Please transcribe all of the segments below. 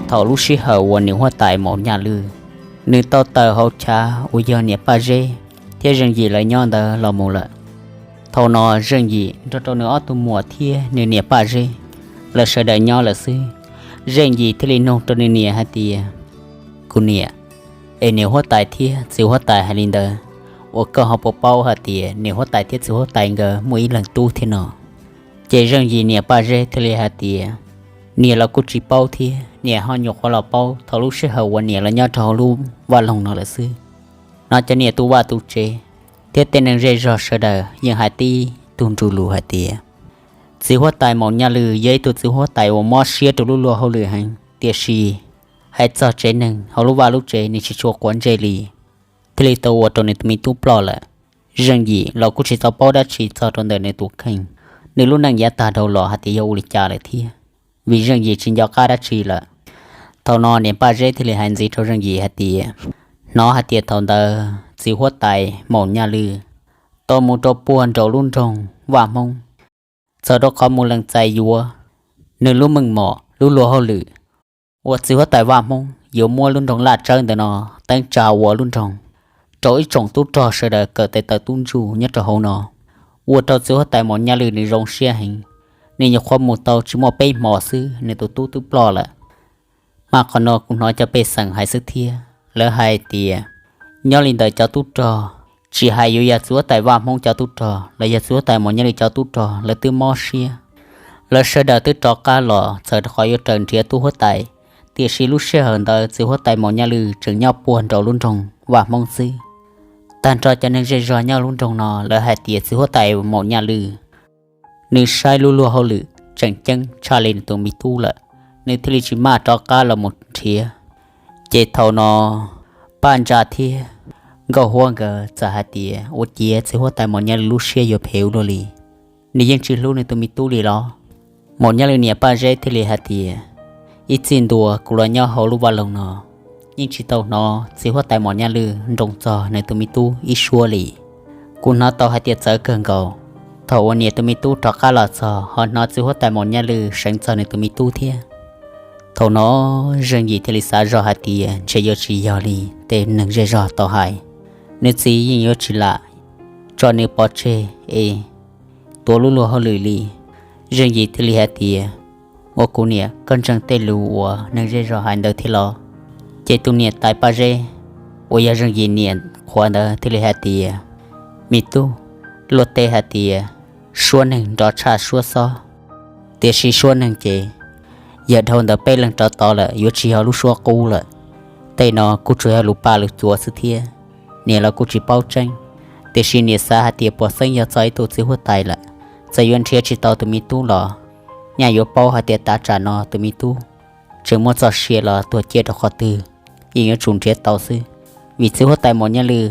thaum lub sij hawm uas niam huab tais Maum Nyaj Lwj nws tau tawm hauv chav uas yog niam Paj Zeb thiab Zeej Yim lawv nyob ntawd los mus lawm. Thaum no Zeej Yim nrog rau nws ob tug muam thiab nws niam Paj Zeb lawv sawv daws nyob lawm xwb. Zeej Yim thiaj li nug rau nws niam hais tias, Kuv niam, es niam huab tais thiab txiv huab tais hais li ntawd, uas koj ho puas paub hais tias niam huab tais thiab txiv huab tais nkawd muaj ib leeg tub thiab no? Ces Zeej Yim niam Paj Zeb thiaj li hais tias, Niam los kuj tsis paub thiab, niam ho nyuam qhuav los paub thaum lub sij hawm uas niam los nyob rau hauv lub vaj loog no lawm xwb. No cov niam tu vaj tu tsev thiab tej neeg zej zog sawv daws yeej hais tib tug nrug lus hais tias, txiv huab tais Maum Nyaj Lwj yog ib tug txiv huab tais uas mob siab rau lub luag hauj lwm heev, tiam sis hais txog tsev neeg hauv lub vaj lub tsev nws tsis tshua quav ntsej li, thiaj li tau ua rau nws tus me tub ploj lawm. Zeej Yim los kuj tsis tau paub dab tsi txog rau ntawm nws tus kheej, nws lub neej yav tag dhau los hais tias yog ua li cas lawm thiab, vim Zeej Yim tsis nco qab dab tsi lawm. Thaum no niam Paj Zeb thiaj li hais ntxiv rau Zeej Yim hais tias, Hnov hais tias thaum ntawd txiv huab tais Maum Nyaj Lwj tau mus rau puag nraum lub nroog Vaj Hmoob, txog rau qhov mus lees txais yuav nws lub meej mom lub luag hauj lwm, uas txiv huab tais Vaj Hmoob yuav muab lub nroog Laj Tsawb ntawm no teeb tsa ua lub nroog rau ib tsoom tub rog sawv daws kawm tes taw tub ntsuj nyob rau hauv no, ua rau txiv huab tais Maum Nyaj Lwj nws zoo siab heev. Nws nyuam qhuav mus tau tsis muaj peb hmo xwb nws tus tub twb ploj lawm. Mas qhov no kuv hnov cov pej xeem hais xwb thiab, lawv hais tias nyob li ntawd cov tub rog, tsis hais yuav yog txiv huab tais Vaj Hmoob cov tub rog los yog txiv huab tais Maum Nyaj Lwj cov tub rog lawv twb mob siab. Lawv sawv daws twb rov qab los txawm rau qhov yuav raws nrhiav tub huab tais, tiam sis lub sij hawm ntawd txiv huab tais Maum Nyaj Lwj tseem nyob puag nraum lub nroog Vaj Hmoob xwb. Tag nrho cov neeg zej zog nyob lub nroog no lawv hais tias txiv huab tais Maum Nyaj Lwj nws saib lub luag hauj lwm tseem ceeb tshaj li nws tus me tub lawm, nws thiaj li tsis maj rov qab los mus nrhiav. Ces thaum no Paj Ntsa thiab Nkauj Huab nkawd txawm hais tias ua ciav txiv huab tais Maum Nyaj Lwj lub siab yuav phem ua luaj li, nws yeej tsis hlub nws tus me tub li los? Maum Nyaj Lwj niam Paj Zeb thiaj li hais tias, ib txij ntua kuv los nyob hauv lub vaj loog no, yeej tsis tau hnov txiv huab tais Maum Nyaj Lwj nroo txog nws tus me tub ib suab li. Kuv hnov tau hais tias txawv kawg nkaus, thaum uas niam tus me tub rov qab los txog ho hnov txiv huab tais Maum Nyaj Lwj seev txog nws tus me tub thiab. Thaum no Zeej Yim thiaj li xav zog hais tias ntshe yuav tsis yog li tej neeg zej zog tau hais, nws txiv yeej yuav tsis lam tso nws pov tseg es tuav lub luag hauj lwm li. Zeej Yim thiaj li hais tias, ua kuv niam, koj ntseeg tej lus uas neeg zej zog hais ntawd thiab los? Ces tus niam tais Paj Zeb uas yog Zeej Yim niam qhuav ntawd thiaj li hais tias, me tub, luag tej hais tias suab neeg nrov tshaj suab xob, tiam sis suab neeg ces yog dhau ntawm peb leeg rov tod lawm yuav tsis yog lub suab qub lawm. Tej no kuj tsuas yog lus paj lus cuav xwb thiab, niam los kuj tsis paub tseeb, tiam sis niam xav hais tias puas xeeb yog txog ib tug txiv huab tais lawm, txawm yuav nrhiav tsis tau tus me tub los nyaj yuav paub hais tias tav tsam no tus me tub tseem muaj txoj sia los tuag ciaj rau qhov twg, yeej yuav tsum nrhiav tau xwb. Vim txiv huab tais Maum Nyaj Lwj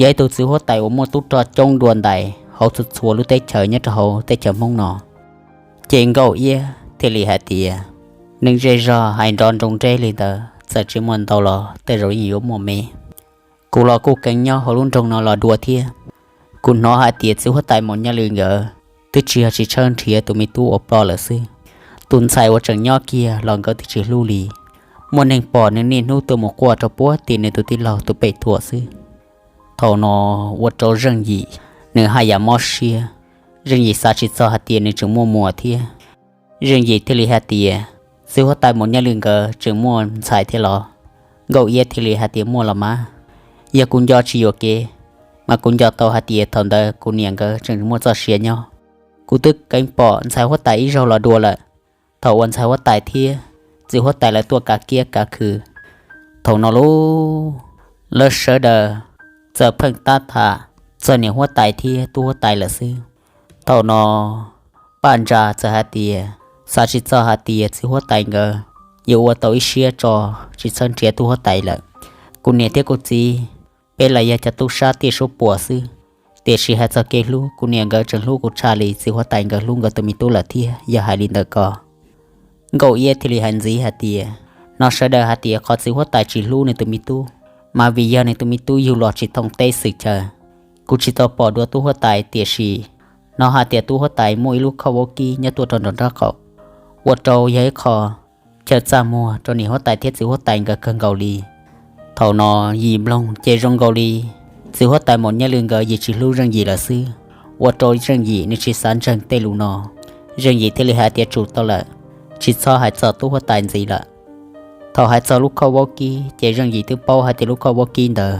yog ib tug txiv huab tais uas muaj tub rog coob dua ntais hauv txhua txhua lub teb chaws nyob rau hauv teb chaws Hmoob no. Ces Nkauj Iab thiaj li hais tias, neeg zej zog hais nrov nroo nreb li ntawd txawm tsis muaj ntau los tej zaum yeej yuav muaj me. Kuv los kuj kheev nyob hauv lub nroog no los dua thiab. Kuv hnov hais tias txiv huab tais Maum Nyaj Lwj nkawd twb tsis yog tsis tshawb nrhiav tus me tub uas ploj lawm xwb, tus ntxhais uas tseem nyob kiag los nkawd twb tsis hlub li. Muaj neeg pom nws niaj hnub tuaj mus quaj rau puag tim nws tus tij laug tus pem tuam xwb. Thaum no ua rau Zeej Yim nws haj yam mob siab. Zeej Yim xav tsis txog hais tias nws tseem muaj muam thiab. Zeej Yim thiaj li hais tias, txiv huab tais Maum Nyaj Lwj nkawd tseem muaj ntxhais thiab los? Nkauj Iab thiaj li hais tias, muaj los mas. Yog kuv nco tsis yuam kev, mas kuv nco tau hais tias thaum ntawd kuv niam nkawd tseem muaj txoj sia nyob. Kuv twb kheev pom ntxhais huab tais ib zaug los dua lawm, thaum uas ntxhais huab tais thiab txiv huab tais lawv tuaj kav kiab kav khw. Thaum no lub, lawv sawv daws txawm pheej tab tham txog niam huab tais thiab tub huab tais lawm xwb. Thaum no Paj Ntsa txawm hais tias, xav tsis txog hais tias txiv huab tais nkawd yuav ua tau ib siab tso tsis txhob nrhiav tub huab tais lawm. Kuv niam thiab kuv txiv, peb los yog cov tub sab tiaj suab puam xwb, tiam sis hais txog kev hlub, kuv niam nkawd tseem hlub kuv tshaj li txiv huab tais nkawd hlub nkawd tus me tub lawm thiab, yog hais li ntawd ko. Nkauj Iab thiaj li hais ntxiv hais tias, hnov sawv daws hais tias qhov txiv huab tais tsis hlub nws tus me tub, mas vim yog nws tus me tub yug los tsis thooj teb xwm chaw. Kuv tsis tau pom dua tub huab tais, tiam sis hnov hais tias tub huab tais muaj ib lub khob vaub kib nyob tuaj rau nraum nraub qaum, ua rau yog ib qho chaw txaj muag rau niam huab tais thiab txiv huab tais nkawd kawg nkaus li. Thaum no Yim mloog ces zoo nkaus li txiv huab tais Maum Nyaj Lwj nkawd yeej tsis hlub Zeej Yim lawm xwb, ua rau Zeej Yim nws tsis xav ntseeg tej lus no. Zeej Yim thiaj li hais tias tsum tau lawm, tsis txhob hais txog tub huab tais ntxiv lawm. Thaum hais txog lub khoj vaub kib ces Zeej Yim twb paub hais tias lub khoj vaub kib ntawd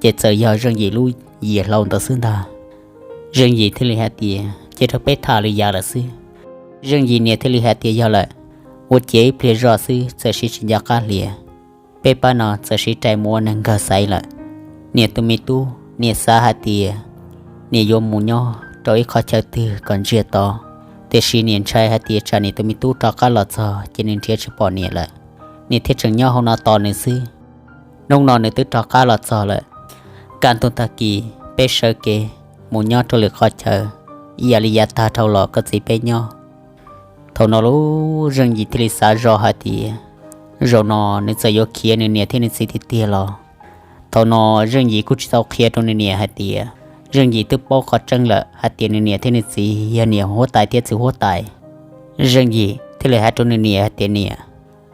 ces txawm yog Zeej Yim lub yias hlau ntawd xwb ntag. Zeej Yim thiaj li hais tias cia rau peb tham li yav lawm xwb. Zeej Yim niam thiaj li hais tias yog lawm, ua ciav ib pliag zog xwb txawm siv tsis nco qab hlias, peb pab no txawm siv rais mus ua neeg nkawg xaiv lawm. Niam tus me tub niam xav hais tias niam yuav mus nyob rau ib qhov chaw twg kom ntsiag to, tiam sis niam ntshai hais tias tsam niam tus me tub rov qab los txog ces nws nrhiav tsis pom niam lawm, niam thiaj tseem nyob hauv no tos nws xwb. Hnub no nws twb rov qab los txog lawm, kaj ntug tag kis peb sawv kev mus nyob rau lwm qhov chaw, ib yam li yav tag dhau los koj txiv peb nyob. Thaum no lub Zeej Yim thiaj li xav zoj hais tias zaum no nws txawm yuav khiav nws niam thiab nws txiv tiag tiag los. Thaum no Zeej Yim kuj tsis tau qhia rau nws niam hais tias Zeej Yim twb paub qhov tseeb lawm hais tias nws niam thiab nws txiv yog niam huab tais thiab txiv huab tais. Zeej Yim thiaj li hais rau nws niam hais tias niam,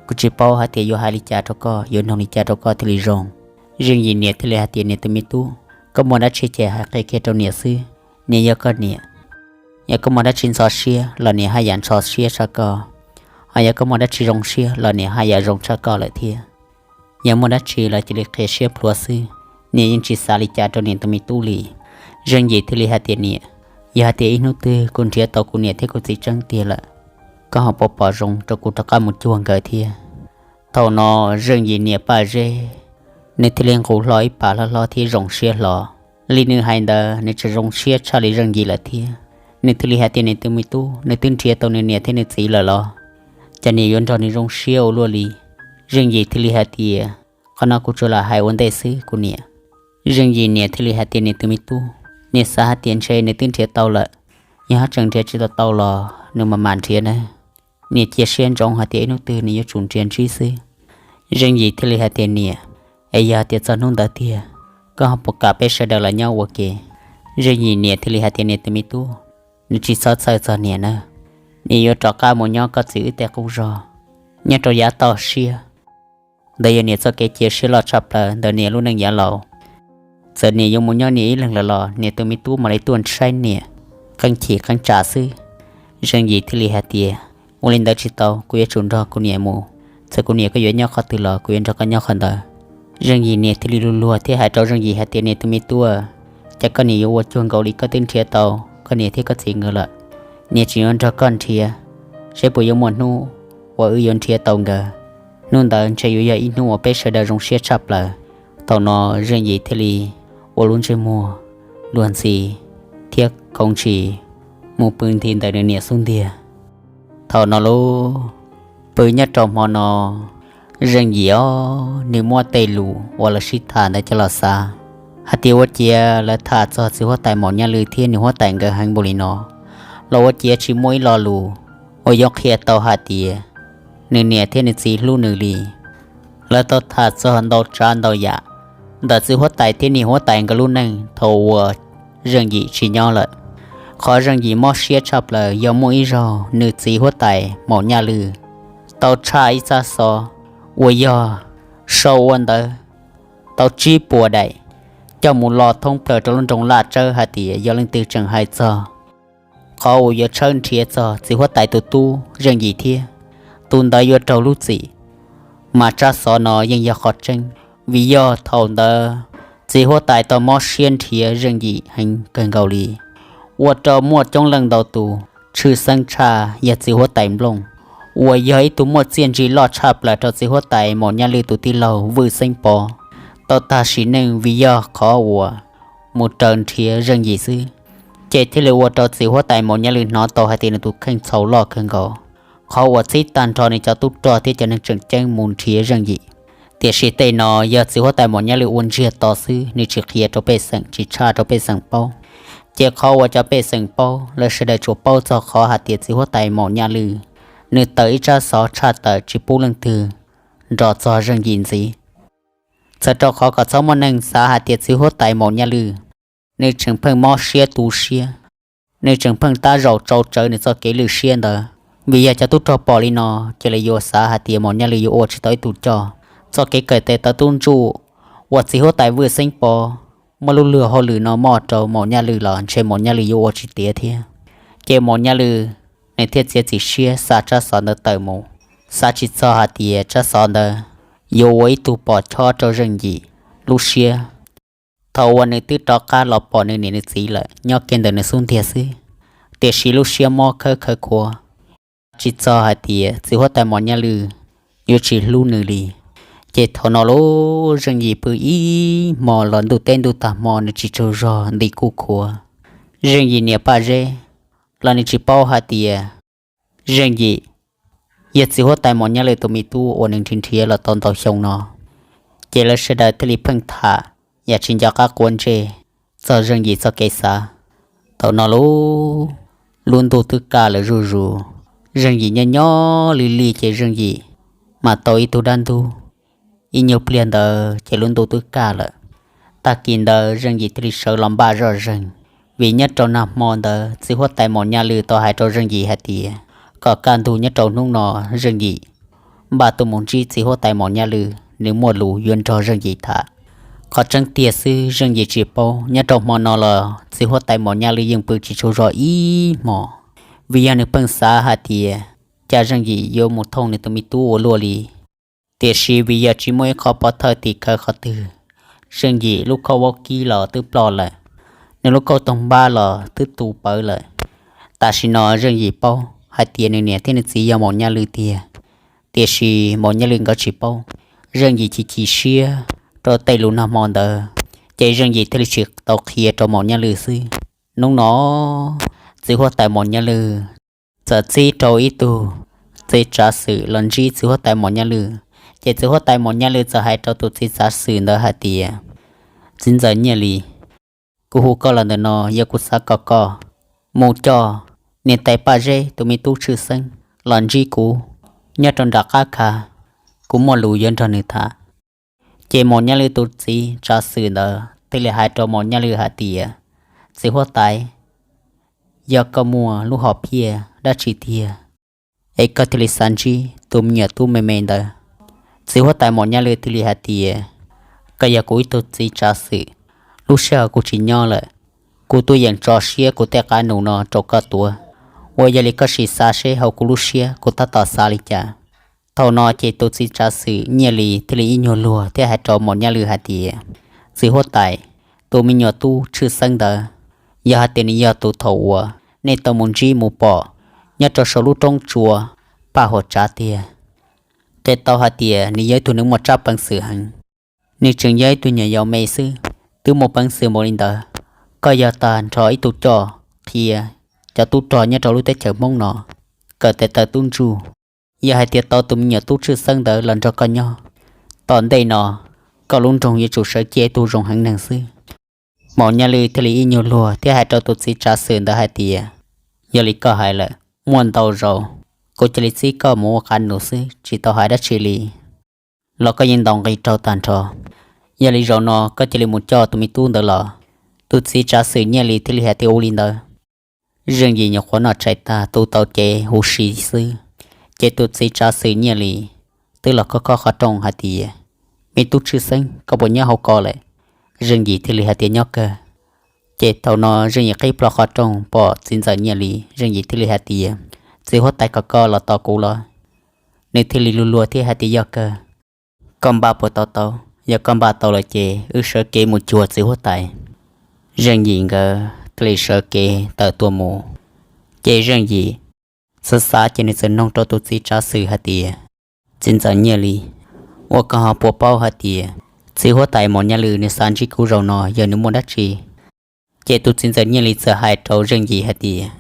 kuv tsis paub hais tias yuav hais li cas rau koj, yuav nug li cas rau koj thiaj li zoo. Zeej Yim niam thiaj li hais tias niam tus me tub, koj muaj dab tsi ces hais qhia kiag rau niam xwb, niam yog koj niam. Yog koj muaj dab tsi ntxhov siab los niam haj yam ntxhov siab tshaj koj, ho yog koj muaj dab tsi zoo siab los niam haj yam zoo tshaj koj lawm thiab. Yog muaj dab tsi los cia li qhia siab plhuav xwb, niam yeej tsis xav li cas rau niam tus me tub li. Zeej Yim thiaj li hais tias niam, yog hais tias ib hnub twg kuv nrhiav tau kuv niam thiab kuv txiv tseeb tiag lawm, koj ho puas pom zoo rau kuv rov qab mus cuag nkawd thiab? Thaum no Zeej Yim niam Paj Zeb, nws thiaj li nqus hlo ib pas hlob hlob thiab zoo siab hlo. Li nws hais ntawd nws tseem zoo siab tshaj li Zeej Yim lawm thiab. Nws thiaj li hais tias niam tus me tub, nws twb nrhiav tau nws niam thiab nws txiv lawm los? Cas niam yuav nrog nws zoo siab ua luaj li? Zeej Yim thiaj li hais tias qhov no kuv tsuas lam hais ua ntej xwb kuv niam. Zeej Yim niam thiaj li hais tias niam tus me tub, niam xav hais tias ntshe nws twb nrhiav tau lawm, yog hab tseem nrhiav tsis tau tau los nws mam mam nrhiav nawb. Niam cia siab ntsoov hais tias ib hnub twg nws yuav tsum nrhiav ntsib xwb. Zeej Yim thiaj li hais tias niam, es yog tias txog hnub ntawd tiag, koj ho puas kam peb sawv daws los nyob ua ke? Zeej Yim niam thiaj li hais tias niam tus me tub, nws tsis txhob txhawj txog niam nawb, niam yuav rov qab mus nyob koj txiv wb tej qub zog, nyob rau yav toj siab. Ntawd yog niam txoj kev cia siab loj tshaj plaws ntawm niam lub neej yav laus. Txawm niam yuav mus nyob niam ib leeg lawm los niam tus me tub mam li tuaj saib niam qee chim qee tsam xwb. Zeej Yim thiaj li hais tias, ua li ntawd tsis tau, kuv yuav tsum nrog kuv niam mus. Txawm kuv niam koj yuav nyob qhov twg los kuv yuav nrog koj nyob qhov ntawd. Zeej Yim niam thiaj li luag luag thiab hais rau Zeej Yim hais tias niam tus me tub, cas koj niam yuav ua cuag nkaus li koj twb nrhiav tau koj niam thiab koj txiv nkawd lawm. Niam tseem yuav nrog koj nrhiav, seb puas yuav muaj hnub uas wb yuav nrhiav tau nkawd. Hnub ntawd ntshe yuav yog ib hnub uas peb sawv daws zoo siab tshaj plaws. Thaum no Zeej Yim thiaj li ua lub ntsej muag luag ntxhi thiab khoov ntshis mus pw nthi ntawm nws niam xub ntiag. Thaum no lub pw nyob rau hmo no, Zeej Yim os nws muab tej lus uas lawv sib tham ntawd coj los xav hais tias ua ciav lawv tham txog txiv huab tais Maum Nyaj Lwj thiab nws huab tais nkawd heev npaum li no los ua ciav tsis muaj ib lo lus uas yuav qhia tau hais tias nws niam thiab nws txiv hlub nws li. Lawv tau tham txog ntau tsav ntau yam ntawm txiv huab tais thiab niam huab tais nkawd lub neej thaum uas Zeej Yim tsis nyob lawm. Qhov Zeej Yim mob siab tshaj plaws yog muaj ib zaug nws txiv huab tais Maum Nyaj Lwj tau tshaj ib tsab xov uas yog sau ua ntawv tau tsib puas daim coj mus lo thoob plaws rau lub nroog Laj Tsawb hais tias yog leej twg tseem hais txog qhov uas yuav tshawb nrhiav txog txiv huab tais tus tub Zeej Yim thiab tus ntawd yuav raug lub txim. Mas tsab xov no yeej yog qhov tseeb, vim yog thaum ntawd txiv huab tais tau mob siab nrhiav Zeej Yim heev kawg nkaus li, ua rau muaj coob leej ntau tus, tshwj xeeb tshaj yog txiv huab tais Nplooj uas yog ib tug muaj txiaj ntsig loj tshaj plaws rau txiv huab tais Maum Nyaj Lwj tus tij laug Vwj Xeeb Pov tau tag sim neej vim yog qhov uas mus raws nrhiav Zeej Yim xwb. Ces thiaj li ua rau txiv huab tais Maum Nyaj Lwj hnov tau hais tias nws tus kheej txhaum loj kawg nkaus, qhov uas txhib tag nrho nws cov tub rog thiab cov neeg tseem ceeb mus nrhiav Zeej Yim. Tiam sis tej no yog txiv huab tais Maum Nyaj Lwj ua ntsiag to xwb, nws tsis qhia rau pej xeem, tsis tshaj rau pej xeem paub. Ces qhov uas cov pej xeem paub, lawv sawv daws tsuas paub txog qhov hais tias txiv huab tais Maum Nyaj Lwj nws tawm ib tsab xov tshaj tawm tsis pub leej twg nrog txog Zeej Yim ntxiv. Txawm rau qhov kom txhob muaj neeg xav hais tias txiv huab tais Maum Nyaj Lwj nws tseem pheej mob siab tu siab, nws tseem pheej tab zaum tsau tsawv nws txoj kev lwj siab ntawd, Vim yog cov tub rog pom li no ces lawv yuav xav hais tias Maum Nyaj Lwm yuav ua tsis tau ib tug coj. Txoj kev kawm tes tawv tub ntsuj uas txiv huab tais Vwj Xeeb pov muaj lub luag hauj lwm no muaj rau Maum Nyaj Lwm los ntshe Maum Nyaj Lwm yuav ua tsis tiav thiab. Ces Maum Nyaj Lwm nws thiaj txiav txim siab xa tsab xov ntawd tawm mus, xav tsis txog hais tias tsab xov ntawd yuav ua ib tug pom chob rau Zeej Yim lub siab. Thaum uas nws twb rov qab los pom nws niam nws txiv lawm nyob kiag ntawm nws xub ntiag xwb, tiam sis lub siab mob khawb khawv khuav, tsis txog hais tias txiv huab tais Maum Nyaj Lwm yuav tsis hlub nws li. Ces thaum no lub Zeej Yim pw ib hmo los ntuj teb ntuj tag hmo nws tsis tsaug zog nti kuj khuav. Zeej Yim niam Paj Zeb los nws tsis paub hais tias Zeej Yim yog txiv huab tais Maum Nyaj Lwm tus me tub uas nws nrhiav nrhiav los tau ntau xyoo no, ces lawv sawv daws thiaj li pheej tham yam tsis nco qab quav ntsej txog Zeej Yim txoj kev xav. Thaum no lub, lub ntuj twb kaj lawm zuj zus, Zeej Yim nyob nyob li li ces Zeej Yim mam tau ib tug dab ntub. Ib nyuag pliag ntawd ces lub ntuj twb kaj lawm. Tag kis ntawd Zeej Yim thiaj li sawv los npaj zoj zeeg, vim nyob rau nag hmo ntawd txiv huab tais Maum Nyaj Lwm tau hais rau Zeej Yim hais tias kom kaj ntug nyob rau hnub no Zeej Yim npaj tuaj mus ntsib txiv huab tais Maum Nyaj Lwm, nws muaj lus yuav nrog Zeej Yim tham. Qhov tseeb tiag xwb Zeej Yim tsis paub nyob rau hmo no los txiv huab tais Maum Nyaj Lwm yeej pw tsis tsaug zog ib hmo, vim yog nws pheej xav hais tias cas Zeej Yim yuav mus thooj nws tus me tub ua luaj li. Tiam sis vim yog tsis muaj ib qho pov thawj tim khawv qhov twg, Zeej Yim lub khob vaub kib los twb ploj lawm, nws lub kauj toog npab los twb tu pawv lawm. Tam sim no Zeej Yim paub hais tias nws niam thiab nws txiv yog Maum Nyaj Lwm tiag, tiam sis Maum Nyaj Lwm nkawd tsis paub. Zeej Yim chim chim siab rau tej lus nag hmo ntawd, ces Zeej Yim thiaj li tsis tau qhia rau Maum Nyaj Lwm xwb. Hnub no txiv huab tais Maum Nyaj Lwm txawm txib rau ib tug txiv tsav xwm los ntsib txiv huab tais Maum Nyaj Lwm. Ces txiv huab tais Maum Nyaj Lwm txawm hais rau tus txiv tsav xwm ntawd hais tias, Txiv ntxawm Nyiaj Lis, kuv hu koj los ntawm no yog kuv xav kom koj mus coj niam tais Paj Zeb tus me tub tshwj xeeb los ntsib kuv nyob rau nram qab kha, kuv muaj lus yuav nrog nws tham. Ces Maum Nyaj Lwm tus txiv tsav xwm ntawd thiaj li hais rau Maum Nyaj Lwm hais tias, Txiv huab tais, yog koj muaj lub hom phiaj dab tsi tiag es koj thiaj li xav ntsib tus me nyuam tub me me ntawd? Txiv huab tais Maum Nyaj Lwm thiaj li hais tias, Koj yog kuv ib tug txiv tsav xwm, lub sij hawm kuv tsis nyob lawm, kuv tuaj yeem tso siab kuv tej qab nus no rau koj tuav, uas yog li koj sim xav seb hauv kuv lub siab kuv tab tom xav li cas. Thaum no ces tus txiv tsav xwm Nyiaj Lis thiaj li ib nyuag luag thiab hais rau Maum Nyaj Lwm hais tias, Txiv huab tais, tus me nyuam tub tshwj xeeb ntawd, yog hais tias nws yog tus thaum uas nej tau mus ntsib mus pom nyob rau saum lub roob tsua Paj Huam Tsav tiag, qhia tau hais tias nws yog ib tug neeg muaj tsab peev xwm heev. Nws tseem yog ib tug nyuam yaus me xwb, twb muaj peev xwm npaum li ntawd. Koj yog tag nrho ib tug coj qhia cov tub rog nyob rau lub teb chaws Hmoob no kawm tes taw tub ntsuj. Yog hais tias tau tus me nyuam tub tshwj xeeb ntawd los nrog koj nyob, tom ntej no koj lub nroog yuav tsum sawv cia ib tug zoo heev neeg xwb. Maum Nyaj Lwm thiaj li ib nyuag luag thiab hais rau tus txiv tsav xwm ntawd hais tias, Yog li koj hais lawm, muaj ntau zaus kuv cia li txib koj mus ua qab nus xwb tsis tau hais dab tsi li, los koj yeej ntaus nqi raug tag nrho. Yog li zaum no koj cia li mus coj tus me tub ntawd los. Tus txiv tsav xwm Nyiaj Lis thiaj li hais tias, Ua li ntawd. Zeej Yim nyuam qhuav noj tshais tag tu tau cev huv si xwb, ces tus txiv tsav xwm Nyiaj Lis twb los khob khob qhov rooj hais tias, Me tub tshwj xeeb, koj puas nyob hauv ko lawm? Zeej Yim thiaj li hais tias, Nyob kawg. Ces thaum no Zeej Yim qhib plho qhov rooj pom txiv ntxawm Nyiaj Lis, Zeej Yim thiaj li hais tias, Txiv huab tais, koj los tos kuv los? Nws thiaj li luag luag thiab hais tias, Yog kawg. Koj npaj puas tau tau? Yog koj npaj tau lawm ces wb sawv kev mus cuag txiv huab tais. Zeej Yim nkawd thiaj li sawv kev tawm tuaj mus. Ces Zeej Yim xav xav ces nws txawm noog rau tus txiv tsav xwm hais tias, Txiv ntxawm Nyiaj Lis, ua koj ho puas paub hais tias txiv huab tais Maum Nyaj Lwm nws xav ntsib kuv zaum no yog nws muaj dab tsi? Ces tus txiv ntxawm Nyiaj Lis txawm hais rau Zeej Yim hais tias,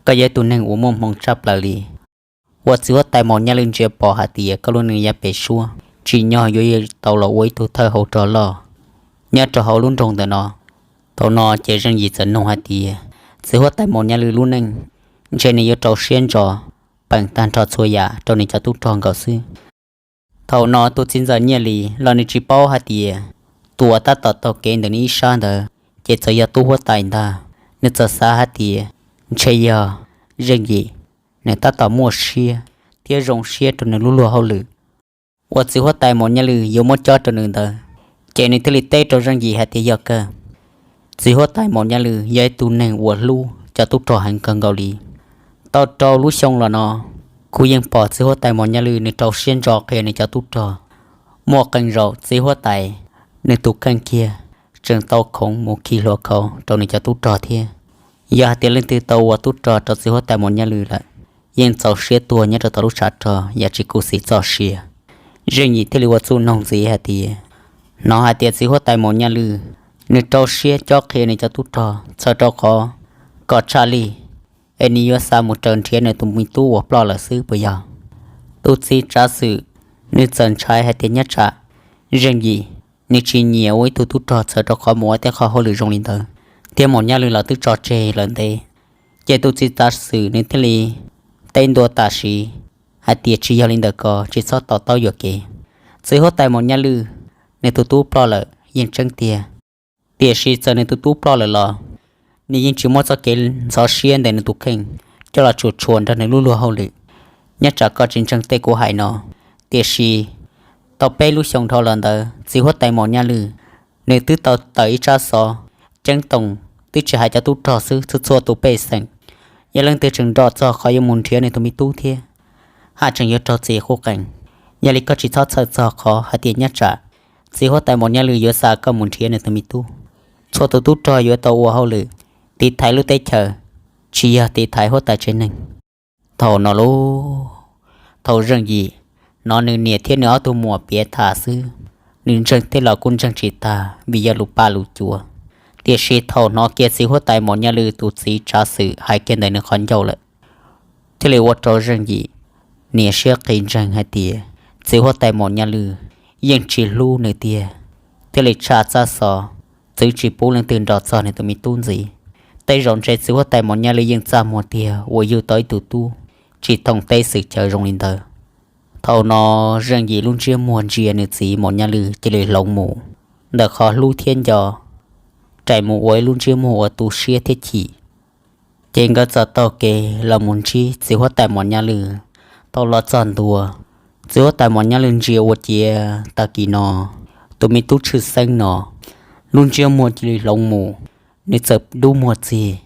Koj yog ib tug neeg uas muaj hmoo tshaj plaws li. Uas txiv huab tais Maum Nyaj Lwm ntsia pom hais tias koj lub neej yav pem suab tsim nyog yuav tau los ua ib tug thawj hauv rog loj nyob rau hauv lub nroog ntawm no. Thaum no ces Zeej Yim txawm noog hais tias, Txiv huab tais Maum Nyaj Lwm lub neej ntshe nws yuav rau siab ntso peem tag nrho txhua yam rau nws cov tub rog nkaus xwb. Thaum no tus txiv ntxawm Nyiaj Lis los nws tsis paub hais tias tus uas tab tom taug kev ntawm nws ib sab ntawd ces txawm yog tub huab tais ntag. Nws txawm xav hais tias ntshe yog Zeej Yim nws tab tom muaj siab thiab zoo siab rau nws lub luag hauj lwm uas txiv huab tais Maum Nyaj Lwm yuav muab cob rau nws ntawd. Ces nws thiaj li teb rau Zeej Yim hais tias yog kawg, txiv huab tais Maum Nyaj Lwm yog ib tug neeg uas hlub cov tub rog heev kawg nkaus li. Tau rau lub xyoo los no, kuv yeej pom txiv huab tais Maum Nyaj Lwm nws rau siab ntso qhia nws cov tub rog, muaj qee zaum txiv huab tais nws tus kheej kiag tseem tau khoov mus khi hluas khau rau nws cov tub rog thiab. Yog hais tias leej twg tau ua tub rog rau txiv huab tais Maum Nyaj Lwm lawm, yeej txaus siab tuag nyob rau tom lub tshav rog yam tsis khuv xim txoj sia. Zeej Yim thiaj li ua txuj noog ntxiv hais tias, hnov hais tias txiv huab tais Maum Nyaj Lwm nws rau siab cob qhia nws cov tub rog txhawm rau qhov kom tshaj lij es nws yuav xav mus raws nrhiav nws tus me tub uas ploj lawm xwb puas yog? Tus txiv tsav xwm nws txawm ntshai hais tias nyob tsam Zeej Yim nws tsis nyiam ua ib tug tub rog txhawm rau qhov mus ua tej qhov hauj lwm zoo li ntawd, thiab Maum Nyaj Lwm los twb tso tseg lawm ntev. Ces tus txiv tsav xwm nws thiaj li teb ntua tam sim hais tias tsis yog li ntawd ko, tsis txhob to taub yuam kev. Txiv huab tais Maum Nyaj Lwm nws tus tub ploj lawm yeej tseeb tiag, tiam sis txawm nws tus tub ploj lawm los nws yeej tsis muab txoj kev ntxhov siab ntawm nws tus kheej coj los tsuam tsuam nrog nws lub luag hauj lwm. Nyob tsam koj tsis ntseeg tej kuv hais no, tiam sis tau peb lub xyoo dhau los ntawd txiv huab tais Maum Nyaj Lwm nws twb tau tawm ib tsab xov ceeb toom, twb tsis hais cov tub rog xwb, txhua txhua tus pej xeem, yog leej twg tseem nrov txog qhov yuav mus nrhiav nws tus me tub thiab haj tseem yuav raug txim quj qees. Yog li koj tsis txhob txhawj txog qhov hais tias nyob tsam txiv huab tais Maum Nyaj Lwm yuav xa koj mus nrhiav nws tus me tub. Txhua tus tub rog yuav tau ua hauj lwm tiv thaiv lub teb chaws, tsis yog tiv thaiv huab tais tsev neeg. Thaum no lauj, thaum Zeej Yim hnov nws niam thiab nws ob tug muam piav tham xwb, nws ntseeg tej los kuj ntseeg tsis tag vim yog lus paj lus cua. Tiam sis thaum hnov kiag txiv huab tais Maum Nyaj Lwm tus txiv tsav xwm hais kiag ntawm nws qhov ncauj lawm, thiaj li ua rau Zeej Yim niam siab qis ntseeg hais tias txiv huab tais Maum Nyaj Lwm yeej tsis hlub nws tiag, thiaj li tshaj txaj xov txwv tsis pub leej twg nrov txog nws tus me tub ntxiv. Tej zaum ntshe txiv huab tais Maum Nyaj Lwm yeej txaj muag tiag uas yug tau ib tug tub tsis thooj teb xwm chaw zoo li ntawd. Thaum no Zeej Yim lub ntsiab muag ntsia nws txiv Maum Nyaj Lwm cia li hloov mus, ntawm qhov hlub thiab nco rais mus ua ib lub ntsiab muag uas tu siab thiab chim. Ces nkawd txawm taug kev los mus ntsib txiv huab tais Maum Nyaj Lwm. Thaum los txog ntua, txiv huab tais Maum Nyaj Lwm ntsia ua ciav tag kis no tus me tub tshwj xeeb no lub ntsiab muag cia li hloov mus, nws txawm dub muag txig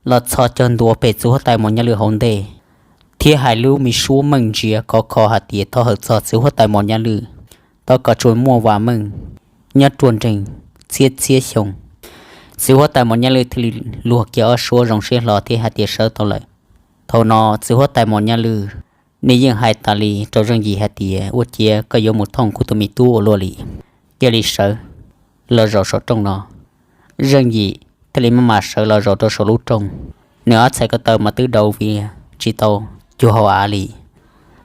los txhos caug ntua pem txiv huab tais Maum Nyaj Lwm hauv ntej, thiab hais lub me suab meej ntsia khov kho hais tias thov hawm txog txiv huab tais Maum Nyaj Lwm, thov kom tsuas muaj vam meej nyob ruaj nreeg txhiab txhiab xyoo. Txiv huab tais Maum Nyaj Lwm thiaj li luag kiag ob suab zoo siab hlo thiab hais tias sawv tau lawm. Thaum no txiv huab tais Maum Nyaj Lwm nws yeej hais tas li rau Zeej Yim hais tias ua ciav koj yuav mus thooj kuv tus me tub ua luaj li, cia li sawv los zaum saum rooj no. Zeej Yim thiaj li maj mam sawv los zaum rau saum lub rooj, nws ob txhais ko taw mas twb dau vias tsis tau cuag hauv av li.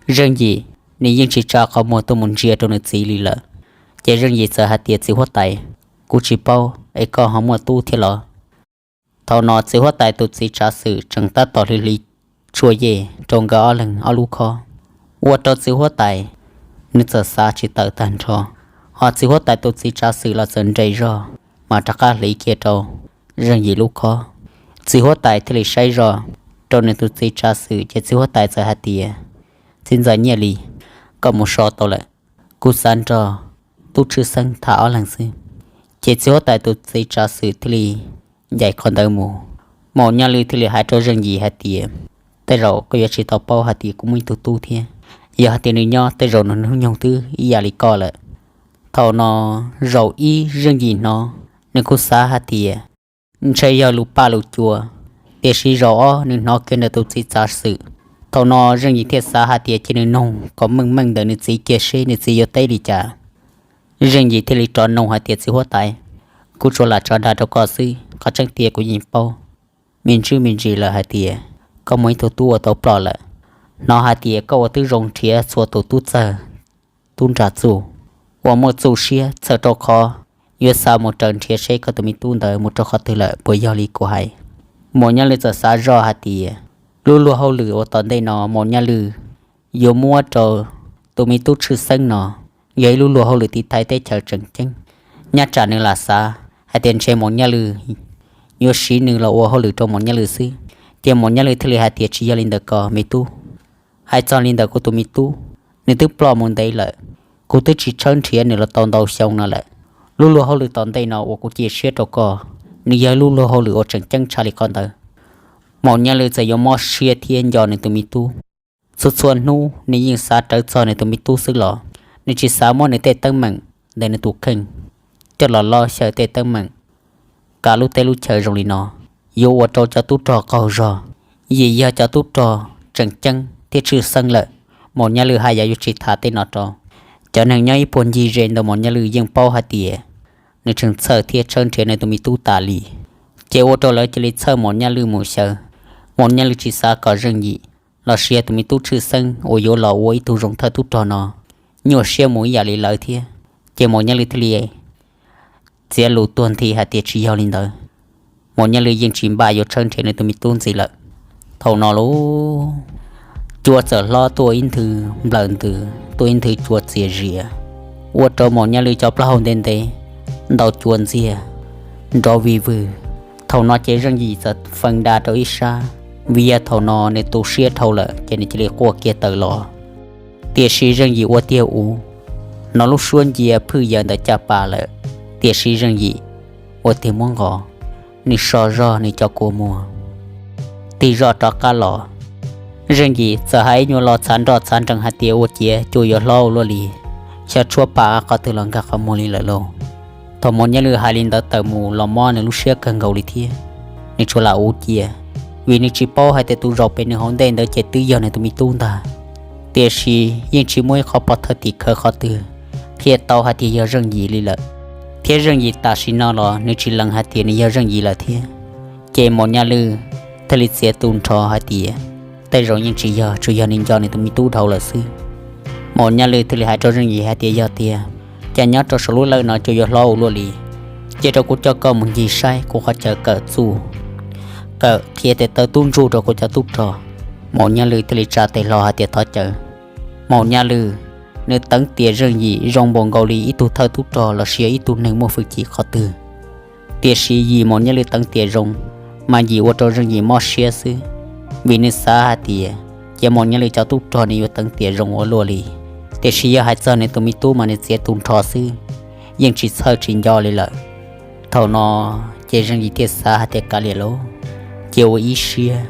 Zeej Yim nws yeej tsis tsa qhov muag tuaj mus ntsia rau nws txiv li lawm. Ces Zeej Yim txawm hais tias txiv huab tais, kuv tsis paub es koj ho muaj tub thiab los? Thaum no txiv huab tais tus txiv tsav xwm tseem tab tom hli hli tshuaj yej rau nkawd ob leeg ob lub khob, ua rau txiv huab tais nws txawm xav tsis tawm tag nrho, ho txiv huab tais tus txiv tsav xwm los txawm nres zog mas rov qab hliv kiag rau Zeej Yim lub khob. Txiv huab tais thiaj li saib zog rau nws tus txiv tsav xwm ces txiv huab tais txawm hais tias, txiv ntxawm Nyiaj Lis, koj mus so tau lawm, kuv xav nrog tub tshwj xeeb tham ob leeg xwb. Ces txiv huab tais tus txiv tsav xwm thiaj li ncaim qhov ntawd mus. Maum Nyaj Lwm thiaj li hais rau Zeej Yim hais tias, tej zaum koj yuav tsis tau paub hais tias kuv muaj ib tug tub thiab, yog hais tias nws nyob tej zaum nws hnub nyoog twb ib yam li koj lawm. Thaum no zaum ib Zeej Yim hnov nws kuj xav hais tias ntshe yog lus paj lus cua, tiam sis zaum ob nws hnov kiag ntawm tus txiv tsav xwm. Thaum no Zeej Yim thiaj xav hais tias cia nws noog kom meej meej ntawm nws txiv kiag seb nws txiv yuav teb li cas. Zeej Yim thiaj li rov noog hais tias, txiv huab tais, kuv tsuas lam tso dag rau koj xwb, qhov tseeb tiag kuv yeej paub me ntsis me ntsis lawm hais tias koj muaj ib tug tub uas tau ploj lawm. Hnov hais tias koj ua twb zoo nrhiav txhua tus tub txawg tub nra txuj uas muaj txuj siab txhawm rau qhov yuav xa mus raws nrhiav seb koj tus me tub ntawd mus rau qhov twg lawm, puas yog li kuv hais? Maum Nyaj Lwm txawm xav zoj hais tias lub luag hauj lwm uas tom ntej no Maum Nyaj Lwm yuav muab rau tus me tub tshwj xeeb no yog ib lub luag hauj lwm tiv thaiv teb chaws tseem ceeb. Nyob tsam nws lam xav hais tias ntshe Maum Nyaj Lwm yuav siv nws los ua hauj lwm rau Maum Nyaj Lwm xwb, Ces Maum Nyaj Lwj thiaj li hais tias, Tsis yog li ntawd ko me tub. Hais txog li ntawd kuv tus me tub, nws twb ploj mus ntev lawm, kuv twb tsis tshawb nrhiav nws los tau ntau xyoo no lawm. Lub luag hauj lwm tom ntej no uas kuv cia siab rau koj, nws yog lub luag hauj lwm uas tseem ceeb tshaj li qhov ntawd. Maum Nyaj Lwj txawm yuav mob siab thiab nco nws tus me tub. Txhua txhua hnub nws yeej xav rawv txog nws tus me tub xwb los nws tsis xav muab nws tej teeb meem ntawm nws tus kheej coj los lob xyaw tej teeb meem kav lub teb lub chaw zoo li no, yuav ua rau cov tub rog qaug zog. Yim yog cov tub rog tseem ceeb thiab tshwj xeeb lawm, Maum Nyaj Lwj haj yam yuav tsis tham tej no rau. Cov neeg nyob ib puag ncig ze ntawm Maum Nyaj Lwj yeej paub hais tias nws tseem txhawj thiab tshawb nrhiav nws tus me tub tas li, ces ua rau lawv cia li txhawj Maum Nyaj Lwj mus xyaw. Maum Nyaj Lwj tsis xav kom Zeej Yim los sis yog tus me tub tshwj xeeb uas yuav los ua ib tug zoo thawj tub rog no nyuaj siab mus ib yam li lawv thiab. Ces Maum Nyaj Lwj thiaj li txiav lus tuag nthi hais tias, Tsis yog li ntawd, Maum Nyaj Lwj yeej tsis npaj yuav tshawb nrhiav nws tus me tub ntxiv lawm. Thaum no lauj, cua txawm hlob tuaj ib nthwv nplawm ntws, tuaj ib nthwv cua txias zias, ua rau Maum Nyaj Lwj cov plaub hau ntev ntev ntau cua ntxiag nrov vig vwg. Thaum no ces Zeej Yim txawm feej da rau ib sab, vim yog thaum no nws tu siab dhau lawm ces nws cia li quaj kiag tawm los. Tiam sis Zeej Yim ua tiag uv, hnov lub suab ncia phwj yaws ntawm caj pas lawm, tiam sis Zeej Yim ua tiag muab nqos, nws so zog nws cov kua muag, tig zoj rov qab los. Zeej Yim txawm hais ib nyuag lo txhav nroj txhav nrees hais tias, Ua ciav cua yuav hlob ua luaj li, xyov tshuab pa qhov twg los nkag qhov muag li lawm lauj. Thaum Maum Nyaj Lwj hais li ntawd tawm mus los mob nws lub siab kawg nkaus li thiab. Nws tsuas lam uv cia, vim nws tsis paub hais tias tus zaum pem nws hauv ntej ntawd ces twb yog nws tus me tub ntag. Tiam sis yeej tsis muaj ib qhov pov thawj tim khawv qhov twg qhia tau hais tias yog Zeej Yim li lawm, thiab Zeej Yim tam sim no los nws tsis lees hais tias nws yog Zeej Yim lawm thiab. Ces Maum Nyaj Lwj thiaj li txiav tu nrho hais tias tej zaum yeej tsis yog, tsuas yog nws nco nws tus me tub dhau lawm xwb. Maum Nyaj Lwj thiaj li hais rau Zeej Yim hais tias, Yog tiag, cas nyob rau saum lub lawj no cua yuav hlob ua luaj li. Cia rau kuv coj koj mus ncig saib kuv qhov chaw kawm txuj, kawm qhia tes taw tub ntsuj rau kuv cov tub rog. Maum Nyaj Lwj thiaj li tsa tes hlo hais tias, Thov caw. Maum Nyaj Lwj, nws teev tiam Zeej Yim zoo npaum nkaus li ib tug thawj tub rog los sis yog ib tug neeg muaj hwj chim qhov twg. Tiam sis yim Maum Nyaj Lwj teev tiam zoo, mas yim ua rau Zeej Yim mob siab xwb, vim nws xav hais tias cia Maum Nyaj Lwj cov tub rog nws yuav teev tiam zoo ua luaj li. Tiam sis yog hais txog nws tus me tub mas nws txiav tu nrho xwb, yeej tsis txhawj tsis nco li lawm. Thaum no ces Zeej Yim thiaj xav hais tias, Kav liam lauj, cia ua ib siab,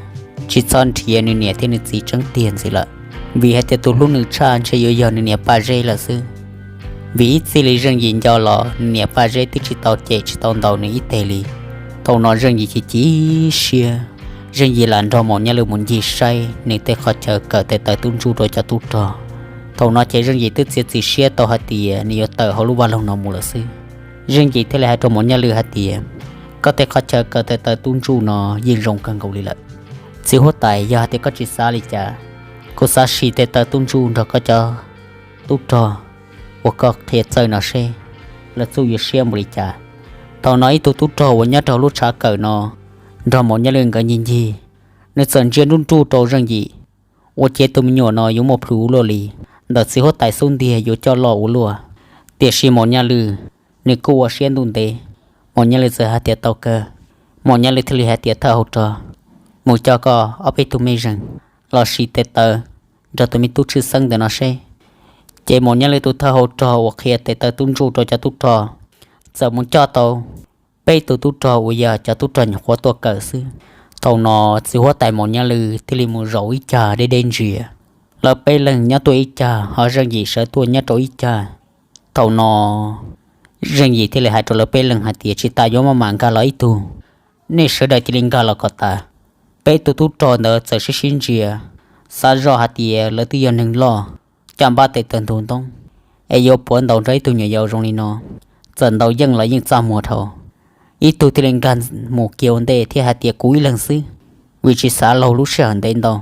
tsis txhob nrhiav nws niam thiab nws txiv tseeb tiag ntxiv lawm, vim hais tias tus hlub nws tshaj ntshe yuav yog nws niam Paj Zeb lawm xwb. Vim ib txij li Zeej Yim nco los nws niam Paj Zeb twb tsis tau cem tsis tau ntaus nws ib teg li. Thaum no Zeej Yim chim chim siab, Zeej Yim lam nrog Maum Nyaj Lwj mus ncig saib nws tej qhov chaw kawm tes taw tub ntsuj rau cov tub rog. Thaum no ces Zeej Yim twb txiav txim siab tau hais tias nws yuav tawm hauv lub vaj loog no mus lawm xwb. Zeej Yim thiaj li hais rau Maum Nyaj Lwj hais tias, Koj tej qhov chaw kawm tes taw tub ntsuj no yeej zoo kawg nkaus li lawm. Txiv huab tais, yog hais tias koj tsis xav li cas, kuv xav sim tes taw tub ntsuj nrog koj cov tub rog uas koj qhia txawj no seb lawv txuj yuav siab npaum li cas. Thaum no ib tug tub rog uas nyob rau lub tshav kawm no nrog Maum Nyaj Lwj nkawd ncig ncig, nws txawm ntsia nruj nruj rau Zeej Yim, ua ciav tus me nyuam no yuav muaj plhus ua luaj li, ntawm txiv huab tais xub ntiag yuav coj loj ua luaj. Tiam sis Maum Nyaj Lwj nws kuj ua siab ntuj ntev. Maum Nyaj Lwj txawm hais tias, Tau kawg. Maum Nyaj Lwj thiaj li hais tias, Thawj hauv rog, mus coj koj ob peb tug mej zeeg los sim tes taw nrog tus me tub tshwj xeeb ntawm no seb. Ces Maum Nyaj Lwj tus thawj hauv rog uas qhia tes taw tub ntsuj rau cov tub rog txawm mus coj tau peb tug tub rog uas yog cov tub rog nyuam qhuav tuaj kawm xwb. Thaum no txiv huab tais Maum Nyaj Lwj thiaj li mus zaum ib cag deb deb ntsia. Lawv peb leeg nyob tuaj ib cag, ho Zeej Yim sawv tuaj nyob rau ib cag. Thaum no Zeej Yim thiaj li hais rau lawv peb leeg hais tias, Tsis tas yuav maj mam nkag los ib tug, nej sawv daws cia li nkag los kom tas. Peb tug tub rog ntawd txawm sib sib ntsia, xav zoj hais tias lawv twb yog neeg loj, caj npab tes taw ntug ntoob, es yuav puav ntaus nrog ib tug nyuam yaus zoo li no, txawm ntaus yeej los yeej txaj muag dhau. Ib tug thiaj li nkag mus kiag ua ntej thiab hais tias, Kuv ib leeg xwb. Vim tsis xav laug lub sij hawm ntev ntau,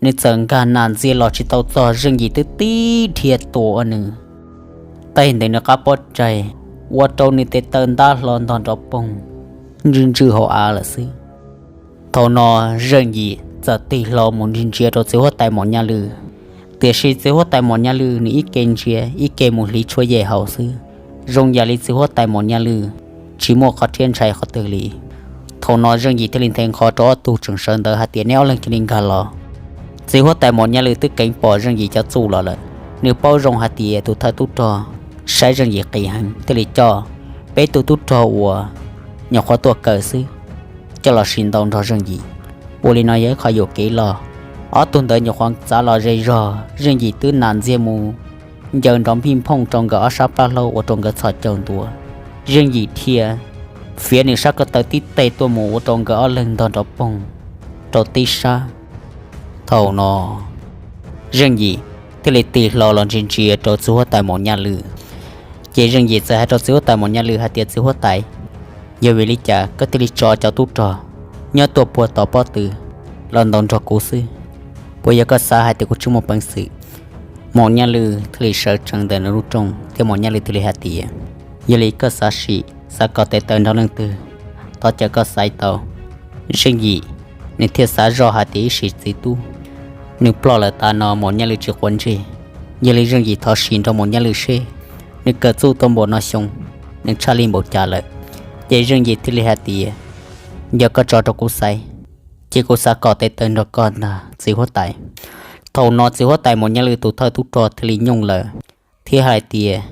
nws txawm nkag nas ntxias los tsis tau txog, Zeej Yim twb tib dhia tuam ua nws tej ntawm nws qab pob tsaig, ua rau nws tes taw ntab hlo ntog nrov poog ntswj ntswj hauv av lawm xwb. Thaum no Zeej Yim txawm tig hlo mus ntsia ntsia rau txiv huab tais Maum Nyaj Lwj, tiam sis txiv huab tais Maum Nyaj Lwj nws ib ke ntsia ib ke mus hliv tshuab yej haus xwb, zoo yam li txiv huab tais Maum Nyaj Lwj tsis muaj qhov rhiab ntshai qhov twg li. Thaum no Zeej Yim thiaj li nthe nqho rau ob tug tseem sawv ntawd hais tias, neb ob leeg cia li nkag los. Txiv huab tais Maum Nyaj Lwm twb keev pom Zeej Yim cov txuj los lawm, nws paub zoo hais tias tus thawj tub rog saib Zeej Yim qis heev thiaj li coj peb tug tub rog uas nyuam qhuav tuaj kawm xwb coj los sim ntaus nrog Zeej Yim. Ua li no yog ib qho yuam kev loj. Ob tug ntawd nyuam qhuav txav los ze zog, Zeej Yim twb nam ntxiag mus ncaws nrov npij nphooj rau nkawd ob sab plab hlaub ua rau nkawd txhos caug ntua. Zeej Yim dhia fiav nws sab ko taw tib teg tuaj mus ua rau nkawd ob leeg ntog nrov poog rau tib sab. Thaum no Zeej Yim thiaj li tig hlo los ntsia ntsia rau txiv huab tais Maum Nyaj Lwm, ces Zeej Yim txawm hais rau txiv huab tais Maum Nyaj Lwm hais tias, txiv huab tais, yog vim li cas koj thiaj li tso cov tub rog nyob tuaj puag tom pob tw los ntaus nrog kuv xwb? Puas yog koj xav hais tias kuv tsis muaj peev xwm? Maum Nyaj Lwm thiaj li sawv tsees ntawm nws lub rooj thiab Maum Nyaj Lwm thiaj li hais tias, yog li koj xav sim xav kom tes taw nrog leej twg, thov caw koj xaiv tau. Zeej Yim nws thiaj xav zoj hais tias ib sim txiv tub nws ploj lawm tas no Maum Nyaj Lwm tsis quav ntsej, yog li Zeej Yim thov sim nrog Maum Nyaj Lwm seb nws kawm txuj tau npaum no xyoo nws tshaj lij npaum cas lawm. Ces Zeej Yim thiaj li hais tias, yog koj tso rau kuv xaiv, ces kuv xav kom tes taw nrog koj ntag txiv huab tais. Thaum no txiv huab tais Maum Nyaj Lwm tus thawj tub rog thiaj li nyooj lawm thiab hais tias,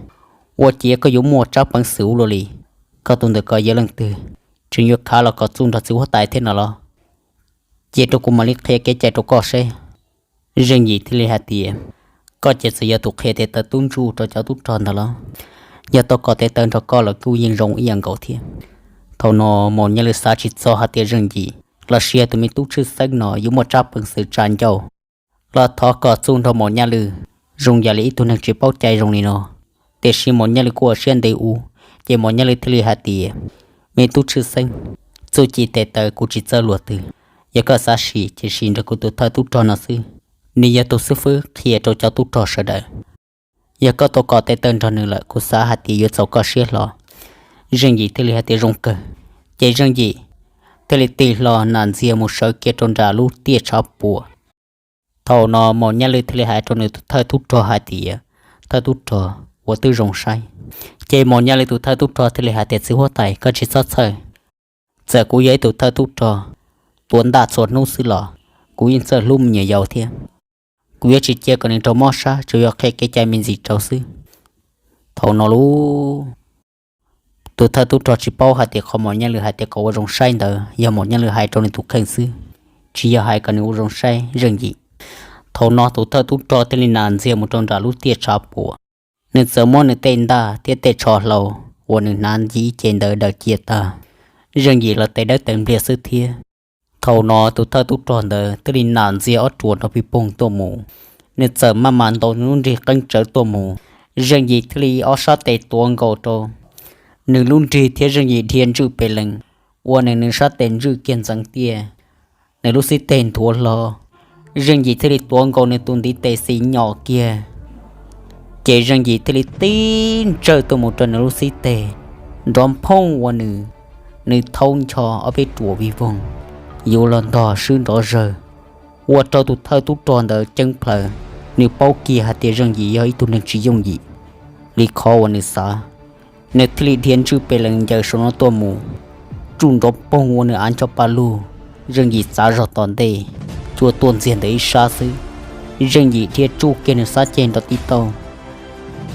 ua ciav koj yuav muaj tsab peev xwm ua luaj li, koj tus ntawm ko yog leej twg, tseem yuav khav los kom txuj nrog txiv huab tais thiab no los? Cia rau kuv mam li qhia kev cai rau koj seb. Zeej Yim thiaj li hais tias, koj ces txawm yog tus qhia tes taw tub ntsuj rau cov tub rog ntawd los? Yog tau kom tes taw nrog koj los kuj yeej zoo ib yam nkaus thiab. Thaum no Maum Nyaj Lwm xav tsis txog hais tias Zeej Yim los sis yog tus me tub tshwj xeeb no yuav muaj tsab peev xwm tsa ncauj los thov kom txuj nrog Maum Nyaj Lwm zoo yam li ib tug neeg tsis paub cai zoo li no. Tiam sis Maum Nyaj Lwm kuj ua siab ntev ua, ces Maum Nyaj Lwm thiaj li hais tias, me tub tshwj xeeb, txuj ci tes taw kuv tsis txawj luag twg, yog koj xav sim ces sim nrog kuv tus thawj tub rog no xwb, nws yog tus xib fwb qhia rau cov tub rog sawv daws. Yog koj tau kom tes taw nrog nws lawm kuv xav hais tias yuav txaus koj siab hlo. Zeej Yim thiaj li hais tias zoo kawg. Ces Zeej Yim thiaj li tig hlo nam ntxiag mus sawv kiag rau nram lub tiaj tshav puam. Thaum no Maum Nyaj Lwm thiaj li hais rau nws tus thawj tub rog hais tias, thawj tub rog, ua twb zoo saib. Ces Maum Nyaj Lwm tus thawj tub rog thiaj li hais tias, txiv huab tais, koj tsis txhob txhawj, txawm kuv yog ib tus thawj tub rog tuav ntaj txhua hnub xwb los kuv yeej txawj hlub me nyuam yaus thiab. Kuv yuav tsis cia kom nws raug mob sab, tsuas yog qhia kev cai me ntsis rau xwb. Thaum no lub tus thawj tub rog tsis paub hais tias qhov Maum Nyaj Lwm hais tias kom ua zoo saib ntawd yog Maum Nyaj Lwm hais rau nws tus kheej xwb, tsis yog hais kom nws ua zoo saib Zeej Yim. Thaum no tus thawj tub rog thiaj li nam ntxiag mus rau nram lub tiaj tshav puam. Nws txawm muab nws tej ntaj thiab tej tsho hlau uas nws hnav ncig ib ce ntawd daws cia tag, Zeej Yim los tes dawb tes npliag xwb thiab. Thaum no tus thawj tub rog ntawd thiaj li nam ntxiag ob ruam nrov pig poog tuaj mus. Nws txawm maj mam ntaus nws lub nrig qeeb tsawv tuaj mus. Zeej Yim thiaj li ob sab tes tuav nkaus rau nws lub nrig thiab Zeej Yim dhia ntswj pes lees, ua nws nws sab tes ntswj kiag ntxeev tiaj, nws lub xib teg nthuav hlo. Zeej Yim thiaj li tuav nkaus nws tus ntiv tes xis nyos kiag, ces Zeej Yim thiaj li tib ntsawj tuaj mus rau nws lub xib teg, nrov nphooj ua nws, nws thaub ncho ob peb ruam vig voog, yuav los ntog swb nrov zawg, ua rau tus thawj tub rog ntawd ceeb plhaws. Nws paub kiag hais tias Zeej Yim yog ib tug neeg tsis yooj yim li qhov uas nws xav. Nws thiaj li dhia ntswj pes lees ncaws saum no tuaj mus, tsuj nrov poog ua nws av ncho pa lug. Zeej Yim txav zog tom ntej, cua tuaj ntxiag ntawm ib sab xwb. Zeej Yim dhia tsuj kiag nws sab ceg nrov tib tauj.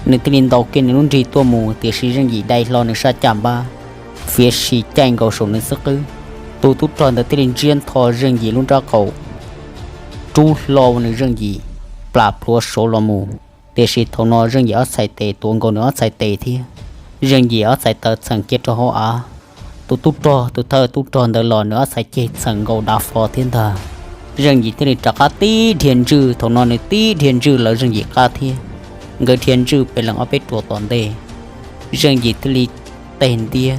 Nws thiaj li ntaus kiag nws lub nrig tuaj mus, tiam sis Zeej Yim dai hlo nws sab caj npab, fiav sim caij nkaus saum nws xub qwb. Tus tub rog ntawd thiaj li ntsiab ntho Zeej Yim lub nrab qaum, rub hlo ua nws Zeej Yim plam plhuav saud los mus. Tiam sis thaum no Zeej Yim ob txhais tes tuav nkaus nws ob txhais tes thiab, Zeej Yim ob txhais taw txheem kiag rau hauv av. Tus tub rog, tus thawj tub rog ntawd los nws ob txhais ceg txheem nkaus dav fo thiab ntag. Zeej Yim thiaj li rov qab tib dhia ntswj, thaum no nws tib dhia ntswj lawv Zeej Yim qab thiab. Nkawd dhia ntswj pes lees ob peb ruam tom ntej, Zeej Yim thiaj li teg ntiab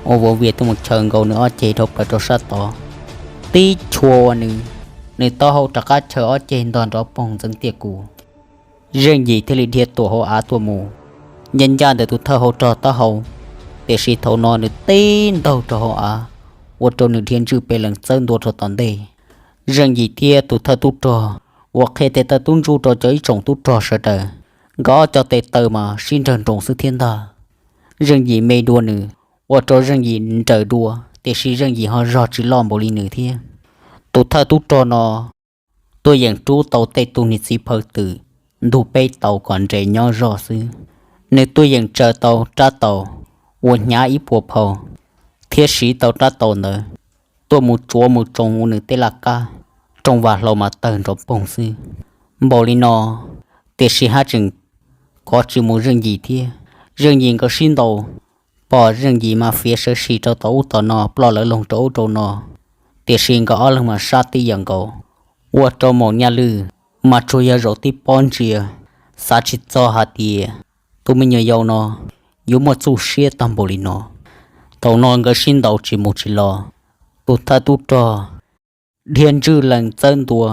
ua vov vias tuaj mus chaws nkaus nws ob ceg dhau plaws rau sab tod, tib chua ua nws, nws taub hau rov qab chaws ob ceg ntog nrov poog ntxeev tiaj kus. Zeej Yim thiaj li dhia tuam hauv av tuaj mus, ncaj ncaj ntawm tus thawj hauv rog taub hau, tiam sis thaum no nws tib ntaug rau hauv av, ua rau nws dhia ntswj pes lees txawb ntua rau tom ntej. Zeej Yim thiab tus thawj tub rog uas qhia tes taw tub ntsuj rau cov ib tsoom tub rog sawv daws, nkawd ob cov tes taw mas sib nrawg nroos xwb thiab ntag. Zeej Yim me dua nws, ua rau Zeej Yim nrawm dua, tiam sis Zeej Yim ho zog tsis loj npaum li nws thiab. Tus thawj tub rog no tuaj yeem rub tau tej tug niag txiv phaw twm ntug peb tau kom nres nyob zog xwb. Nws tuaj yeem tsaws tau rab taus uas hnyav ib puas phau, thiab siv tau rab taus ntawd tuaj mus tsuav mus tsoo ua nws tej laj kab, rooj vag hlau mas tawg nrov poog xwb. Npaum li no, tiam sis haj tseem kov tsis mus Zeej Yim thiab. Zeej Yim nkawd sib ntaus, pom Zeej Yim mas fiav sawv si rau tom ub tom no, ploj lawv loog rau ub rau no, tiam sis nkawd ob leeg mas sab tib yam nkaus. Ua rau Maum Nyaj Lwj mas tsuas yog zaum tib pob ntsia, xav tsis txog hais tias tus me nyuam yaus no yuav muaj txuj siab tag npaum li no. Thaum no nkawd sib ntaus tsis mus tsis los, tus thawj tub rog dhia ntswj lees txawb ntua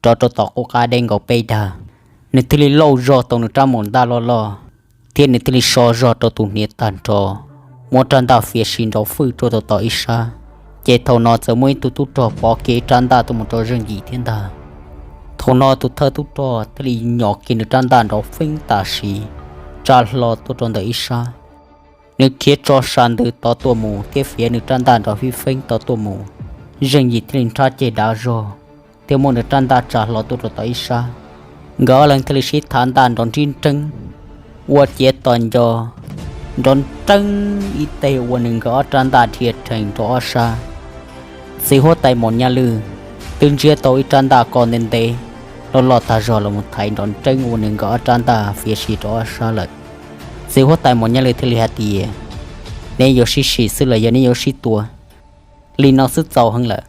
rov rau tom qub qab deb nkaus peb dag, nws thiaj li lauj zog tau nws rab maum ntaj loj loj, thiab nws thiaj li so zog rau tus hniav tag nrho, muab rab ntaj fiav si nrov fwj rau tom tom ib sab. Ces thaum no txawm muaj ib tug tub rog pov kiag ib rab ntaj tuaj mus rau Zeej Yim thiab ntag. Thaum no tus thawj tub rog thiaj li nyom kiag nws rab ntaj nrov feeb tam sim, tsa hlo tuaj rau ntawm ib sab. Nws khiav tso sa ntws tod tuaj mus thiab fiav nws rab ntaj nrov fib feeb tod tuaj mus. Zeej Yim thiaj li nrhab ceg dav zog thiab muab nws rab ntaj tsa hlo tuaj rau tom ib sab. Nkawd ob leeg thiaj li sib thav ntaj nrov nrib nreeb, ua ciav tos nco nrov nreeb ib teg ua nws nkawd ob rab ntaj dhia rhees rau ob sab. Txiv huab tais Maum Nyaj Lwj twb ntsiab tau ib rab ntaj ko ntev ntev loj loj tag zog los mus thaiv nrov nreeb ua nws nkawd ob rab ntaj fiav si rau ob sab lawm. Txiv huab tais Maum Nyaj Lwj thiaj li hais tias, neb yuav sib sim xwb los yog neb yuav sib tua? Li no xwb txaus heev lawm.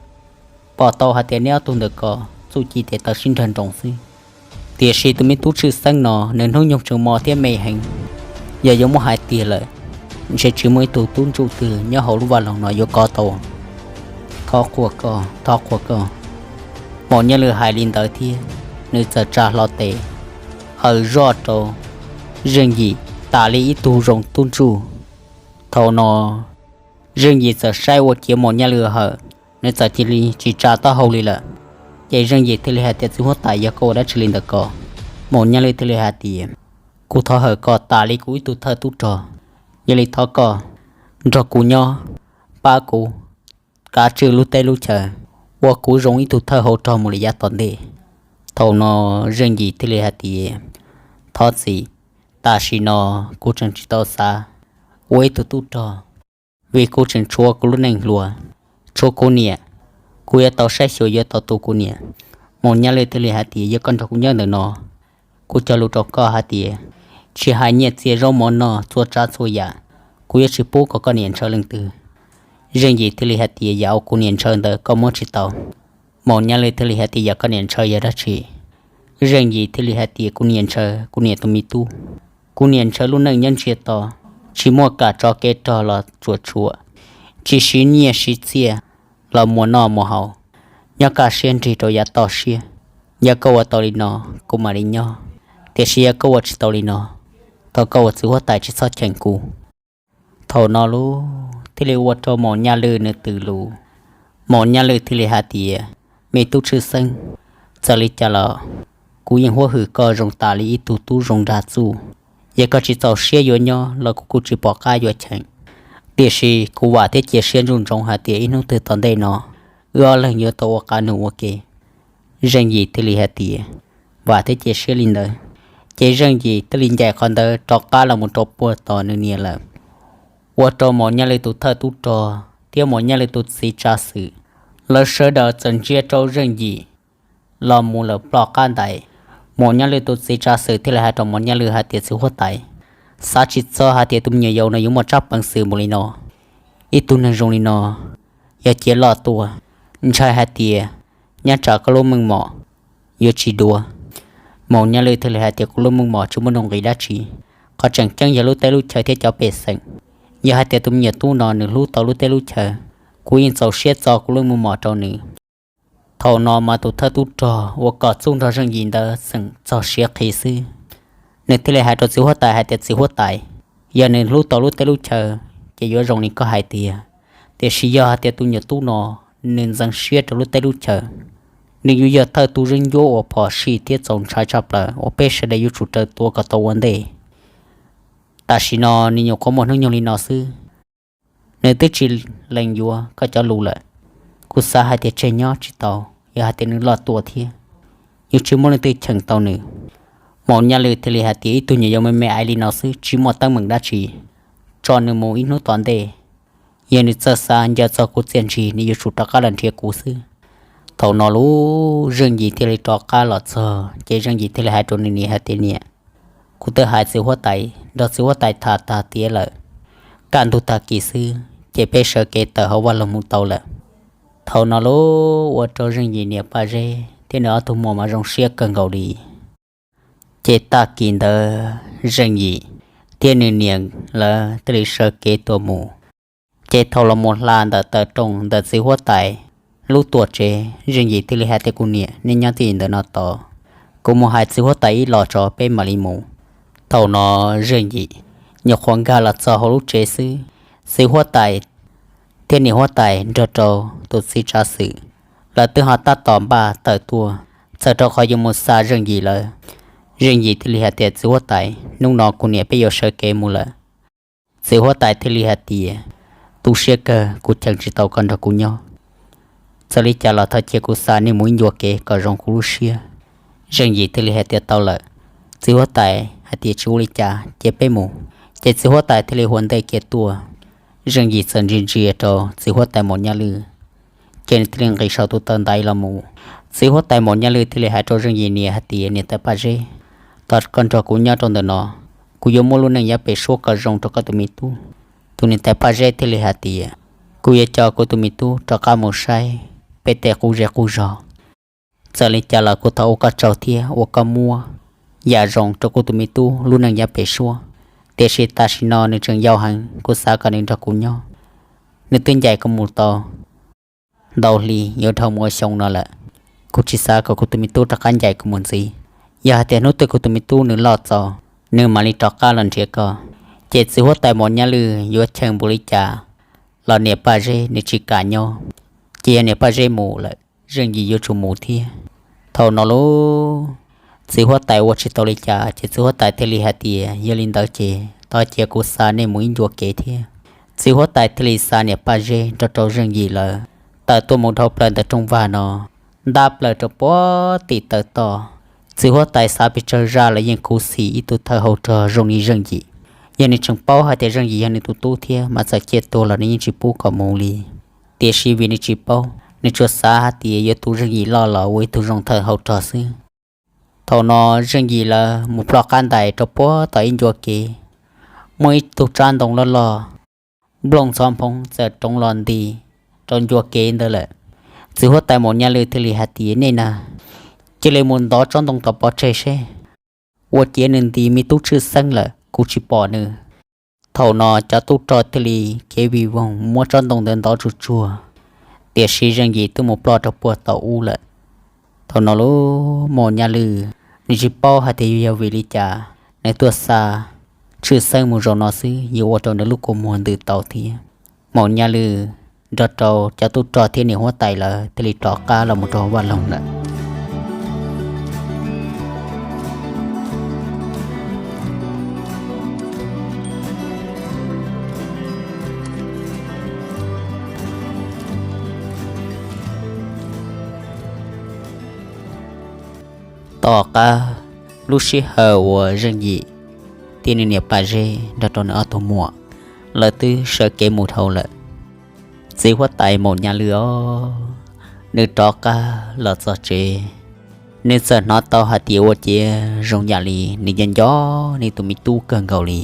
Pom tau hais tias neb ob tug ntawm ko txuj ci tes taw sib nrag nroos xwb. Tiam sis tus me tub tshwj xeeb no nws hnub nyoog tseem mos thiab me heev, yog yuav muab hais tiag lawm, ntshe tsis muaj ib tug tub ntsuj twg nyob hauv lub vaj loog no yuav kov tau. Thov qhuas koj, thov qhuas koj. Maum Nyaj Lwj hais li ntawd thiab, nws txawm tsa hlo tes haws zoj rau Zeej Yim tas li ib tug zoo tub ntsuj. Thaum no Zeej Yim txawm saib ua ciav Maum Nyaj Lwj hawm, nws txawm cia li tsis tsa taub hau li lawm. Ces Zeej Yim thiaj li hais tias, txiv huab tais, yog koj ua dab tsi li ntawm ko? Maum Nyaj Lwj thiaj li hais tias, kuv thov hawm koj tas li kuv ib tug thawj tub rog, yog li thov koj nrog kuv nyob, pab kuv kav tswj lub teb lub chaw, ua kuv zoo ib tug thawj hauv rog mus li yav tom ntej. Thaum no Zeej Yim thiaj li hais tias, thov txim, tam sim no kuv tseem tsis tau xav ua ib tug tub rog, vim kuv tseem tshuav kuv lub neej hluas, tshuav kuv niam, kuv yuav tau saib xyuas yuav tau tu kuv niam. Maum Nyaj Lwj thiaj li hais tias, yog koj nrog kuv nyob ntawm no, kuv cog lus rau koj hais tias, tsis hais nyiaj txiag zaub mov noj txhua tsav txhua yam, kuv yuav tsis pub kom koj niam ntshaw leej twg. Zeej Yim thiaj li hais tias, yam uas kuv niam ntshaw ntawd koj muab tsis tau. Maum Nyaj Lwj thiaj li hais tias, yog koj niam ntshaw yog dab tsi? Zeej Yim thiaj li hais tias, kuv niam ntshaw kuv niam tus me tub. Kuv niam ntshaw lub neej nyob ntsiag to, tsis muaj kam tso kev rog los tsuam tshuam, tsis siv nyiaj siv txiaj los muas noj muas haus, nyob kaj siab nrig rau yav toj siab. Yog koj ua tau li no, kuv mam li nyob, tiam sis yog koj ua tsis tau li no, thov koj ua txiv huab tais tsis txhob cheem kuv. Thaum no lub thiaj li ua rau Maum Nyaj Lwj nws twm lus. Maum Nyaj Lwj thiaj li hais tias, me tub tshwj xeeb, txawm li cas los kuv yeej huab hwm koj zoo tas li ib tug tub zoo nrag txuj. Yog koj tsis txaus siab yuav nyob los kuv kuj tsis pom qab yuav cheem, tiam sis kuv vam thiab cia siab ntsoov ntsoov hais tias ib hnub twg tom ntej no wb ob leeg yuav tau ua qab nus ua ke. Zeej Yim thiaj li hais tias, vam thiab cia siab li ntawd. Ces Zeej Yim thiaj li ncaim qhov ntawd rov qab los mus rau puag tom nws niam lawm. Ua rau Maum Nyaj Lwj tus thawj tub rog thiab Maum Nyaj Lwj tus txiv tsav xwm, lawv sawv daws txawm ntsia rau Zeej Yim los mus lawm ploj qab ntais. Maum Nyaj Lwj tus txiv tsav xwm thiaj li hais rau Maum Nyaj Lwj hais tias, txiv huab tais, xav tsis txog hais tias tus me nyuam yaus no yuav muaj tsab peev xwm npaum li no. Ib tug neeg zoo li no, yog cia loj tuaj, ntshai hais tias nyob tsam koj lub meej mom yuav tsis dua. Maum Nyaj Lwj thiaj li hais tias, kuv lub meej mom tsis muaj nuj nqis dab tsi, qhov tseem ceeb yog lub teb lub chaw thiab cov pej xeem. Yog hais tias tus me nyuam tub no nws hlub tau lub teb lub chaw, kuv yeej txaus siab txo kuv lub meej mom rau nws. Thaum no mas tus thawj tub rog uas kom txuj nrog Zeej Yim ntawd tseem txog siav qhi xwb, nws thiaj li hais rau txiv huab tais hais tias, txiv huab tais, yog nws hlub tau lub teb lub chaw ces yuav zoo li koj hais tiag, tiam sis yog hais tias tus nyuam tub no nws ntxeev siab rau lub teb lub chaw, nws yuav yog thawj tub zeeb ncuab uas phom sij thiab txaus ntshai tshaj plaws uas peb sawv daws yuav tsum raws tua kom tau ua ntej. Tam sim no nws nyuam qhuav muaj hnub nyoog li no xwb, Nws twb tsis lees yuav koj cov lus lawm. Kuv xav hais tias tseg nyob tsis tau, yog hais tias nws loj tuaj thiab, yuav tsis muaj leej twg cheem tau nws. Maum Nyaj Lwj thiaj li hais tias, ib tug nyuam yaus me me ais li no xwb tsis muaj teeb meem dab tsi, tso nws mus ib hnub tom ntej. Yog nws txawj xav nco txog kuv txiaj ntsig, nws yuav tsum rov qab los nrhiav kuv xwb. Thaum no lub Zeej Yim thiaj li rov qab los txog, ces Zeej Yim thiaj li hais rau nws niam hais tias, niam, kuv twb hais txiv huab tais, nrog txiv huab tais tham tag tiav lawm, kaj ntug tag kis xwb ces peb sawv kev tawm hauv vaj loog mus tau lawm. Thaum no lub ua rau Zeej Yim niam Paj Zeb thiab nws ob tug muam mas zoo siab kawg nkaus li. Ces tag kis ntawd Zeej Yim thiab nws niam lawv thiaj li sawv kev tuaj mus. Ces thaum los mus hla ntawm taw rooj ntawm txiv huab tais lub tuam tsev, Zeej Yim thiaj li hais tias, kuv niam, nej nyob twj ywm ntawm no tos, kuv mus hais txiv huab tais ib los tso peb mam li mus. Thaum no Zeej Yim nyuam qhuav nkag los txog hauv lub tsev xwb, txiv huab tais thiab niam huab tais nrog rau tus txiv tsav xwm, lawv twb ho tab tom npaj tawm tuaj, txawm rau qhov yuav mus xa Zeej Yim lawm. Zeej Yim thiaj li hais tias, txiv huab tais, hnub no kuv niam peb yuav sawv kev mus lawm. Txiv huab tais thiaj li hais tias, tu siab kawg, kuv cheem tsis tau koj nrog kuv nyob. Txawm li cas los thov cia kuv xa nej mus ib ncua kev kom zoo kuv lub siab. Zeej Yim thiaj li hais tias, tau lawm. Txiv huab tais hais tias, tsis ua li cas, cia peb mus. Ces txiv huab tais thiaj li hu ua ntej kiag tuaj. Zeej Yim txawm ntsia ntsia rau txiv huab tais Maum Nyaj Lwj, ces nws thiaj li nqis saum tus taw ntaiv los mus. Txiv huab tais Maum Nyaj Lwj thiaj li hais rau Zeej Yim niam hais tias, niam tais Paj Zeb, thov koj nrog kuv nyob rau ntawm no, kuv yuav muab lub neej yav pem suab kom zoo rau koj tus me tub. Tus niam tais Paj Zeb thiaj li hais tias, kuv yuav coj kuv tus me tub rov qab mus saib peb tej qub zej qub zog. Txawm li cas los kuv thov ua koj tsaug thiab ua koj muab yam zoo rau kuv tus me tub lub neej yav pem suab. Tiam sis tam sim no nws tseem yau heev, kuv xav kom nws nrog kuv nyob. Nws twb ncaim kuv mus tau ntau hli yuav dhau mus ua xyoo no lawm. Kuv tsis xav kom kuv tus me tub rov qab ncaim kuv mus ntxiv. Yog hais tias hnub twg kuv tus me tub nws loj txaus, nws mam li rov qab los nrhiav koj. Ces txiv huab tais Maum Nyaj Lwj yuav cheem npaum li cas los niam Paj Zeb nws tsis kam nyob. Ces yog niam Paj Zeb mus lawm, Zeej Yim yuav tsum mus thiab. Thaum no lub txiv huab tais ua tsis tau li cas, ces txiv huab tais thiaj li hais tias, yog li ntawd ces thov cia kuv xa nej mus ib ncua kev thiab. Txiv huab tais thiaj li xa niam Paj Zeb nrog rau Zeej Yim lawv tawm tuaj mus dhau plaws ntawm rooj vag no, ntab plaws rau puag tim taw toj. Txiv huab tais xav pes tsawg zaj los yeej khuv xim ib tug thawj hauv rog zoo li Zeej Yim. Yog nws tseem paub hais tias Zeej Yim yog nws tus tub thiab mas txawm ciaj tuag los nws yeej tsis pub kom mus li. Tiam sis vim nws tsis paub, nws tsuas xav hais tias yuav tu Zeej Yim loj los ua ib tug zoo thawj hauv rog xwb. Thaum no Zeej Yim lawv mus ploj qab ntais rau puag tom ib ncua kev, muaj ib tug tsab ntoo loj loj, nplooj ntxhov nphoo txawm roov los nti rau ncua kev ntawd lawm. Txiv huab tais Maum Nyaj Lwj thiaj li hais tias, nej na, cia li mus ntov tsob ntoo tom pov tseg seb, ua ciav nws nti me tub tshwj xeeb lawm, kuv tsis pom nws. Thaum no cov tub rog thiaj li kev vij voog muab tsob ntoo ntawd ntov tsuag tsuag, tiam sis Zeej Yim twb mus ploj rau puag tom ub lawm. Thaum no lub Maum Nyaj Lwj nws tsis paub hais tias yog vim li cas nws tuaj xa tshwj xeeb mus zaum no xwb yuav ua rau nws lub kua muag ntws tau thiab. Maum Nyaj Lwj nrog rau cov tub rog thiab niam huab tais lawv thiaj li rov qab los mus rau vaj loog lawm. Tom qab lub sij hawm uas Zeej Yim thiab nws niam Paj Zeb nrog rau nws ob tug muam lawv twb sawv kev mus dhau lawm, txiv huab tais Maum Nyaj Lwj os, nws rov qab los txog tsev. Nws txawm hnov tau hais tias ua ciav zoo yam li nws nco nco nws tus me tub kawg nkaus li.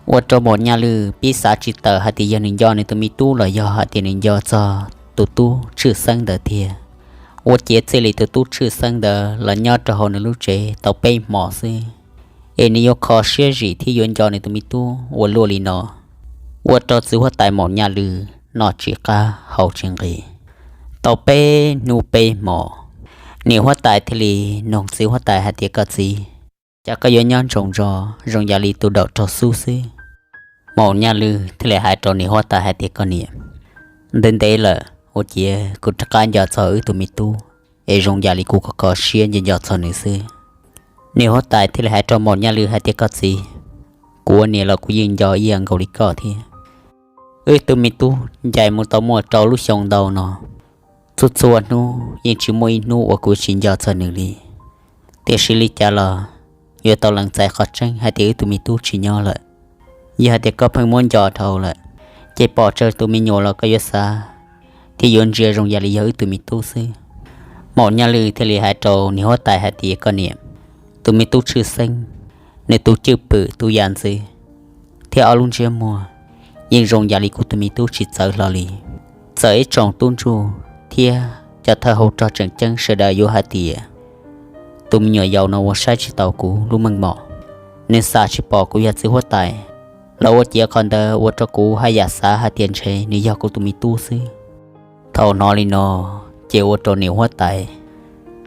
Ua rau Maum Nyaj Lwj pib xav tsis tawm hais tias yog nws nco nws tus me tub los yog hais tias nws nco txog tus tub tshwj xeeb ntawd tiag. Ua ciav txij li tus tub tshwj xeeb ntawd los nyob rau hauv nws lub tsev tau peb hmos xwb, es nws yuav kho siab zim thiab yuav nco nws tus me tub ua luaj li no. Ua rau txiv huab tais Maum Nyaj Lwj noj tsis qab haus tsis nqis. Tau peb hnub peb hmos, niam huab tais thiaj li noog txiv huab tais hais tias, koj txiv, cas koj yuav nyob ntsoov zog zoo yam li tus daum raug xub xwb? Maum Nyaj Lwj thiaj li hais rau niam huab tais hais tias, koj niam, ntev ntev lawm ua ciav kuv rov qab nco txog wb tus me tub, es zoo yam li kuv kho kho siab nco nco txog nws xwb. Niam huab tais thiaj li hais rau Maum Nyaj Lwj hais tias, koj txiv, kuv ua niam los kuv yeej nco ib yam nkaus li koj thiab. Wb tus me tub ncaim mus tau muaj rau lub xyoo ntau no, txhua txhua hnub yeej tsis muaj ib hnub uas kuv tsis nco txog nws li. Tiam sis li cas los yuav tau lees txais qhov tseeb hais tias wb tus me tub tsis nyob lawm. Yog hais tias koj pheej muab nco dhau lawm, ces pom tsawg tus me nyuam los koj yuav xav thiab yuav ntsia zoo yam li yog wb tus me tub xwb. Maum Nyaj Lwj thiaj li hais rau niam huab tais hais tias, koj niam, tus me tub tshwj xeeb, nws tus cwj pwm, tus yam ntxwv thiab ob lub ntsiab muag yeej zoo yam li kuv tus me tub tsis txawv hlo li. Txawm ib tsoom tub ntsuj thiab cov thawj hauv rog tseem ceeb sawv daws yuav hais tias tus me nyuam yaus no ua saib tsis taus kuv lub meej mom, nws xam tsis pom kuv yog txiv huab tais, los ua ciav qhov ntawd ua rau kuv haj yam xav hais tias ntshe nws yog kuv tus me tub xwb. Thaum hnov li no, ces ua rau niam huab tais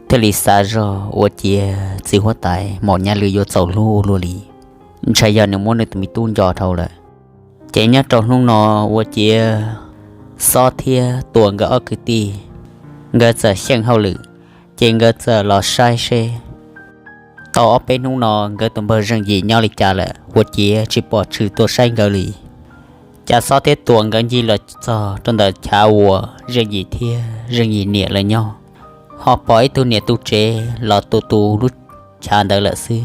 thiaj li xav zog ua ciav txiv huab tais Maum Nyaj Lwj yuav txaus hlub ua luaj li, ntshai yog nws muab nws tus me tub nco dhau lawm. Ces nyob rau hnub no ua ciav Xob thiab Tuam nkawd ob kwv tij, nkawd txawm xyeej hauj lwm, ces nkawd txawm los saib seb tau ob peb hnub no nkawd tus npawg Zeej Yim nyob li cas lawm, ua ciav tsis pom tshwm tuaj saib nkawd li. Cas Xob thiab Tuam nkawd ncig los txog rau ntawm chav uas Zeej Yim thiab Zeej Yim niam lawv nyob, ho pom ib tug niam tu tsev los tu tu lub chav ntawd lawm xwb.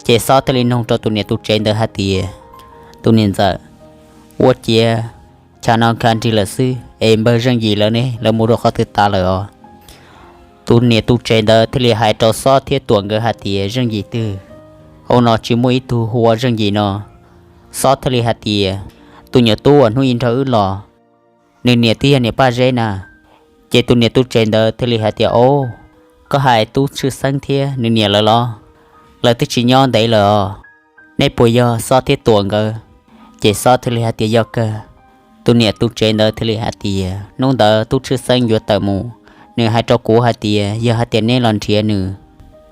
Ces Xob thiaj li nug rau tus niam tu tsev ntawd hais tias, tus niam ntxawm, ua ciav chav no khav nrig lawm xwb es npawg Zeej Yim lawv ne, lawv mus rau qhov twg tas lawm os? Tus niam tu tsev ntawd thiaj li hais rau Xob thiab Tuam nkawd hais tias, Zeej Yim twg? Hauv no tsis muaj ib tug hu ua Zeej Yim no. Xob thiaj li hais tias, tus nyuam tub uas hnub ib nrog wb los, nws niam twb yog niam Paj Zeb na. Ces tus niam tu tsev ntawd thiaj li hais tias, o, koj hais Tub Tshwj Xeeb thiab nws niam lawv los? Lawv twb tsis nyob ntev lawm os. Nej puas yog Xob thiab Tuam nkawd? Ces Xob thiaj li hais tias, yog kawg. Tus niam tu tsev ntawd thiaj li hais tias, hnub ntawd Tub Tshwj Xeeb yuav tawm mus, nws hais rau kuv hais tias yog hais tias neb los nrhiav nws,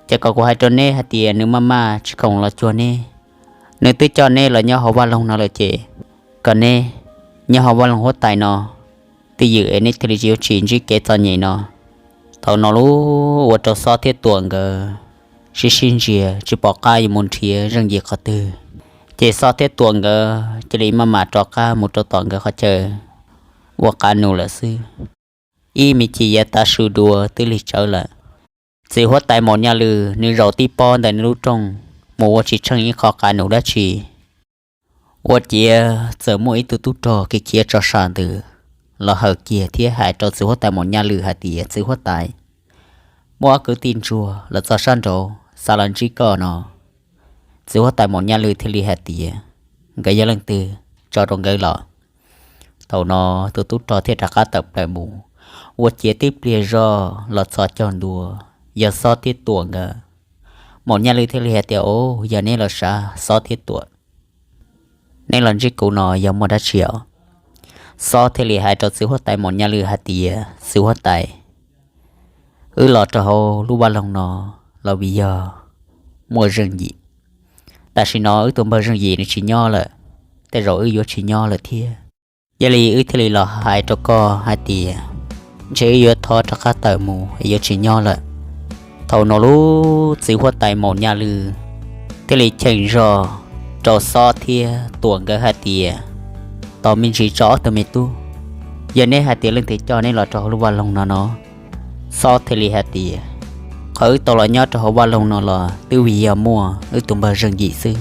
ces kom kuv hais rau neb hais tias nws maj maj tsis khoom los cuag neb. Nws twb coj neb los nyob hauv vaj loog no lawm ces kom neb nyob hauv vaj loog huab tais no twj ywm es neb thiaj li yuav tsis ntsib kev txom nyem no. Thaum no lub ua rau Xob thiab Tuam nkawd sib sib ntsia tsis pom qab yuav mus nrhiav Zeej Yim qhov twg. Ces Xob thiab Tuam nkawd cia li maj mam rov qab mus rau tom nkawd qhov chaw ua qav num lawm xwb. Ib me chim yav tav su dua twb lig tsawv lawm. Txiv huab tais Maum Nyaj Lwj nws zaum tib pob ntawm nws lub rooj mus ua tsis tsheej ib qho qav num dab tsi, ua ciav txawm muaj ib tug tub rog khiav khiav tso sam ntws los hawm kiag thiab hais rau txiv huab tais Maum Nyaj Lwj hais tias, txiv huab tais, muaj ob kwv tij ntsuag los txog sab nraud xav los ntsib koj no. Txiv huab tais Maum Nyaj Lwj thiaj li hais tias, nkawd yog leej twg, tso rau nkawd los. Thaum no tus tub rog thiaj rov qab tawm plaws mus, ua ciav tib pliag zog los txog caug ntua yog Xob thiab Tuam nkawd. Maum Nyaj Lwj thiaj li hais tias, o, yog neb los sav Xob thiab Tuam, neb los ntsib kuv no yog muaj dab tsi os? Xob thiaj li hais rau txiv huab tais Maum Nyaj Lwj hais tias, txiv huab tais, wb los rau hauv lub vaj loog no los vim yog muaj Zeej Yim. Tam sim no wb tus npawg Zeej Yim nws tsis nyob lawm, tej zaum wb yuav tsis nyob lawm thiab. Yog li wb thiaj li los hais rau koj hais tias ntshe wb yuav thov rov qab tawm mus es yuav tsis nyob lawm. Thaum no lub txiv huab tais Maum Nyaj Lwj thiaj li cheem zog rau Xob thiab Tuam nkawd hais tias, tos me ntsis tso ob tug me tub, yog neb hais tias leej twg coj neb los rau hauv lub vaj loog no no. Xob thiaj li hais tias, qhov wb tau los nyob rau hauv vaj loog no los twb vim yog muaj wb tus npawg Zeej Yim xwb.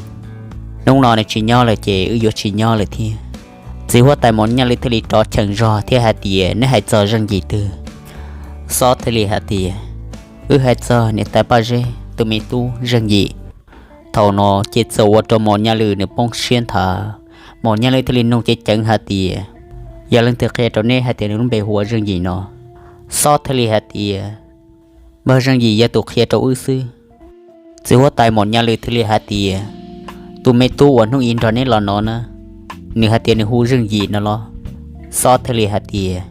Hnub no nws tsis nyob lawm ces wb yuav tsis nyob lawm thiab. Txiv huab tais Maum Nyaj Lwj thiaj li rov cheem zog thiab hais tias, neb hais txog Zeej Yim twg? Xob thiaj li hais tias, wb hais txog niam tais Paj Zeb tus me tub Zeej Yim. Thaum no ces txawm ua rau Maum Nyaj Lwj nws poob siab nthav. Maum Nyaj Lwj thiaj li nug ceev ceev hais tias, yog leej twg qhia rau neb hais tias nws lub npe hu ua Zeej Yim no? Xob thiaj li hais tias, npawg Zeej Yim yog tus qhia rau wb xwb. Txiv huab tais Maum Nyaj Lwj thiaj li hais tias, tus me tub uas hnub ib nrog neb los no na, nws hais tias nws hu Zeej Yim no los? Xob thiaj li hais tias,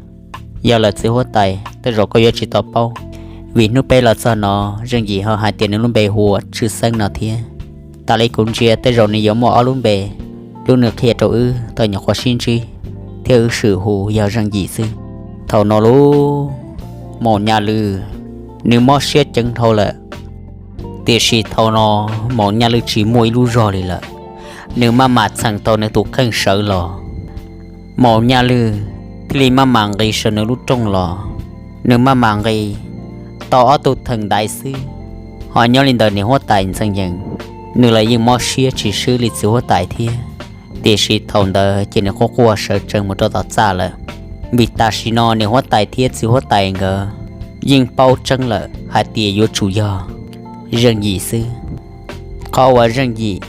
yog lawm txiv huab tais, tej zaum koj yuav tsis tau paub, vim hnub peb los txog no Zeej Yim ho hais tias nws lub npe hu ua Tshwj Xeeb no thiab. Tas li kuv ntsia tej zaum nws yuav muaj ob lub npe, lub nws qhia rau wb tau nyuam qhuav sib ntsib thiab wb swm hu yog Zeej Yim xwb. Thaum no lub Maum Nyaj Lwj nws mob siab ceev dhau lawm, tiam sis thaum no Maum Nyaj Lwj tsis muaj ib lub zog li lawm. Nws maj mam txheem tau nws tus kheej sawv los, Maum Nyaj Lwj thiaj li maj mam nqis saum nws lub rooj los. Nws maj mam nqis tau ob tug theem ntaiv xwb, ho nyob li ntawm niam huab tais ntxhee yees, nws los yeej mob siab tsis swb li txiv huab tais thiab. Tiam sis thaum ntawd ces nws quaj quaj sawv tsees mus rau tom txaj lawm, vim tam sim no niam huab tais thiab txiv huab tais nkawd yeej paub tseeb lawm hais tias yuav tsum yog Zeej Yim xwb. Qhov uas Zeej Yim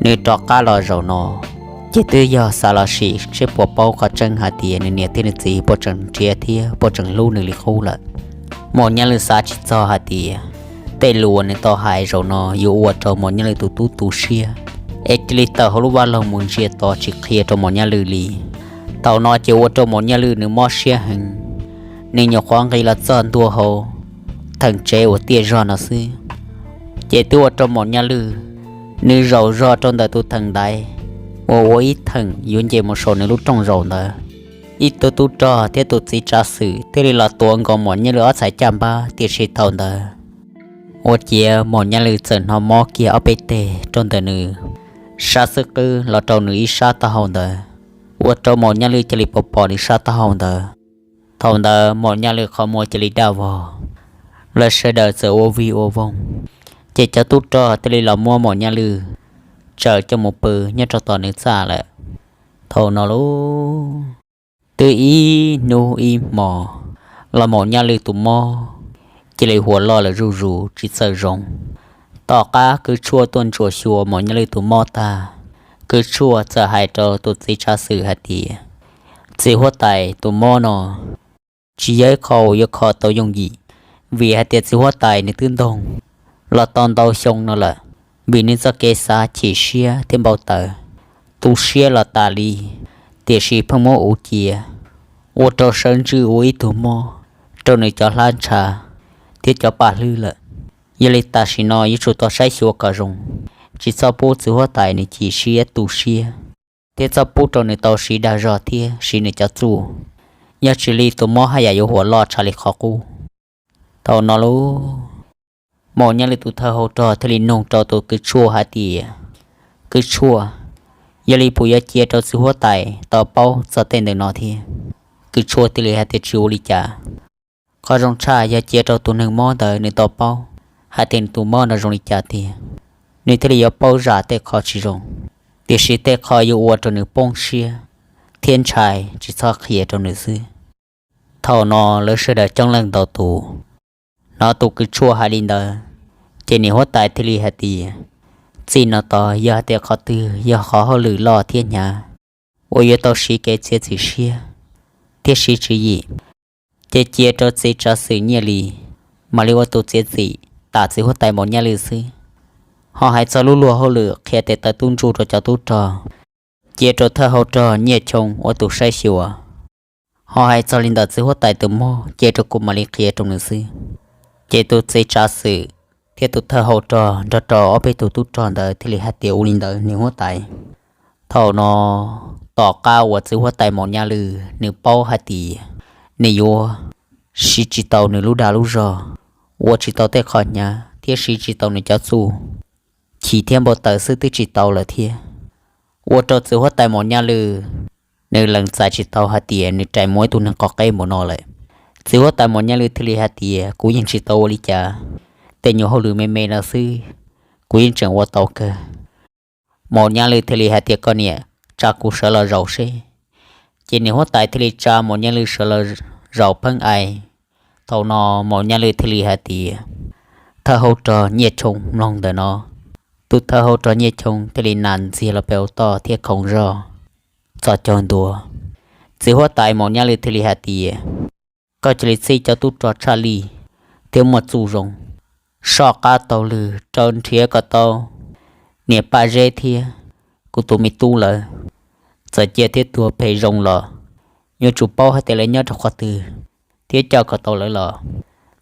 nws rov qab los zaum no ces twb yog xav los sim seb puas paub qhov tseeb hais tias nws niam thiab nws txiv puas tseem nrhiav thiab puas tseem hlub nws li qub lawm. Maum Nyaj Lwj xav tsis txog hais tias tej lus uas nws tau hais zaum no yuav ua rau Maum Nyaj Lwj tus tub tu siab, es cia li tawm hauv lub vaj loog mus ntsia tos tsis qhia rau Maum Nyaj Lwj li. Thaum no ces ua rau Maum Nyaj Lwj nws mob siab heev, nws nyuam qhuav nqis los txog ntua hauv theem tsev uas tiaj zog no xwb, ces twb ua rau Maum Nyaj Lwj nws zaum zog rau ntawm tus theem ntaiv uas ua ib theem yuav nce mus saum nws lub rooj zaum ntawd. Ib tug tub rog thiab tus txiv tsav xwm thiaj li los tuav nkaus Maum Nyaj Lwj ob txhais caj npab, tiam sis thaum ntawd ua ciav Maum Nyaj Lwj txawm hnov mob kiag ob peb teg rau ntawm nws sab xub qwb los rau nws ib sab taub hau ntawd, ua rau Maum Nyaj Lwj cia li pom pom nws sab taub hau ntawd. Thaum ntawd Maum Nyaj Lwj qhov muag cia li daj vog, lawv sawv daws txawm ua vig ua voog, ces cov tub rog thiaj li los muab Maum Nyaj Lwj tsaws coj mus pw nyob rau tom nws txaj lawm. Thaum no lauj, twb ib hnub ib hmo los Maum Nyaj Lwj tus mob cia li huam loj lawm zuj zus tsis txawj zoo. Tom qab kwv tshuaj tuaj ntsuam xyuas Maum Nyaj Lwj tus mob tag, kwv tshuaj txawm hais rau tus txiv tsav xwm hais tias, txiv huab tais, tus mob no tsis yog ib qho uas yuav kho tau yooj yim, vim hais tias txiv huab tais nws twb ntoog los tau ntau xyoo no lawm, vim nws txoj kev xav chim siab thiab npau taws, tu siab los tas li, tiam sis pheej muab uv cia, ua rau sawv ntsws ua ib tug mob rau nws cov hlab ntsha thiab cov paj hlwb lawm. Yog li tam sim no yuav tsum tau saib xyuas kom zoo, tsis txhob pub txiv huab tais nws chim siab tu siab, thiab txhob pub rau nws tau siv dag zog thiab siv nws cov txuj, yog tsis li tus mob haj yam yuav huam loj tshaj li qhov qub. Thaum no lauj, Maum Nyaj Lwj tus thawj hau rog thiaj li nug rau tus kwv tshuaj hais tias, kwv tshuaj, yog li puas yuav cia rau txiv huab tais tau paub txog tej ntawm no thiab? Kwv tshuaj thiaj li hais tias tsis ua li cas. Qhov zoo tshaj yog cia rau tus neeg mob ntawd nws tau paub hais tias nws tus mob no zoo li cas tiag, nws thiaj li yuav paub zam tej qho tsis zoo, tiam sis tej qho yuav ua rau nws poob siab thiab ntshai tsis txhob qhia rau nws xwb. Thaum no lawv sawv daws coob leej ntau tus hnov tus kwv tshuaj hais li ntawd, ces niam huab tais thiaj li hais tias, txij no tod yog hais tias qhov twg yog qhov hauj lwm loj thiab hnyav uas yuav tau siv kev txiav txim siab thiab siv tswv yim, ces cia rau txiv tsav xwm Nyiaj Lis mam li ua tus txiav txim tam txiv huab tais Maum Nyaj Lwj xwb. Ho hais txog lub luag hauj lwm qhia tes taw tub ntsuj rau cov tub rog, cia rau thawj hau rog Nyiaj Choo ua tus saib xyuas. Ho hais txog li ntawm txiv huab tais tus mob, cia rau kuv mam li qhia rau nws xwb. Ces tus txiv tsav xwm thiab tus thawj hau rog nrog rau ob peb tus tub rog ntawd thiaj li hais tias ua li ntawd niam huab tais. Thaum no, tom qab uas txiv huab tais Maum Nyaj Lwj nws paub hais tias nws yuav siv tsis tau nws lub dag lub zog, ua tsis tau tej qho hnyav thiab siv tsis tau nws cov txuj, chim thiab npau taws xwb twb tsis tau lawm thiab. Ua rau txiv huab tais Maum Nyaj Lwj nws lees txais tsis tau hais tias nws rais mus ib tug neeg qhov qeb npaum no lawm. Txiv huab tais Maum Nyaj Lwj thiaj li hais tias kuv yeej tsis tau ua li cas, tej nyuag hauj lwm me me no xwb, kuv yeej tseem ua tau kawg. Maum Nyaj Lwj thiaj li hais tias koj niam, tsa kuv sawv los zaum seb. Ces niam huab tais thiaj li tsa Maum Nyaj Lwj sawv los zaum pheeb ai. Thaum no Maum Nyaj Lwj thiaj li hais tias, thawj hau rog Nyiaj Choo mloog ntawm no. Tus thawj hau rog Nyiaj Choo thiaj li nas ntxiag los pem hauv toj thiab khoov zog txhos caug ntua. Txiv huab tais Maum Nyaj Lwj thiaj li hais tias, koj cia li txhij cov tub rog tshaj lij thiab muaj txuj zoo, soj qab taug lw raws nrhiav kom tau niam Paj Zeb thiab kuv tus me tub lawv. Txawm cia thiab tuag phem zoo los yuav tsum paub hais tias lawv nyob rau qhov twg thiab coj kom tau lawv los.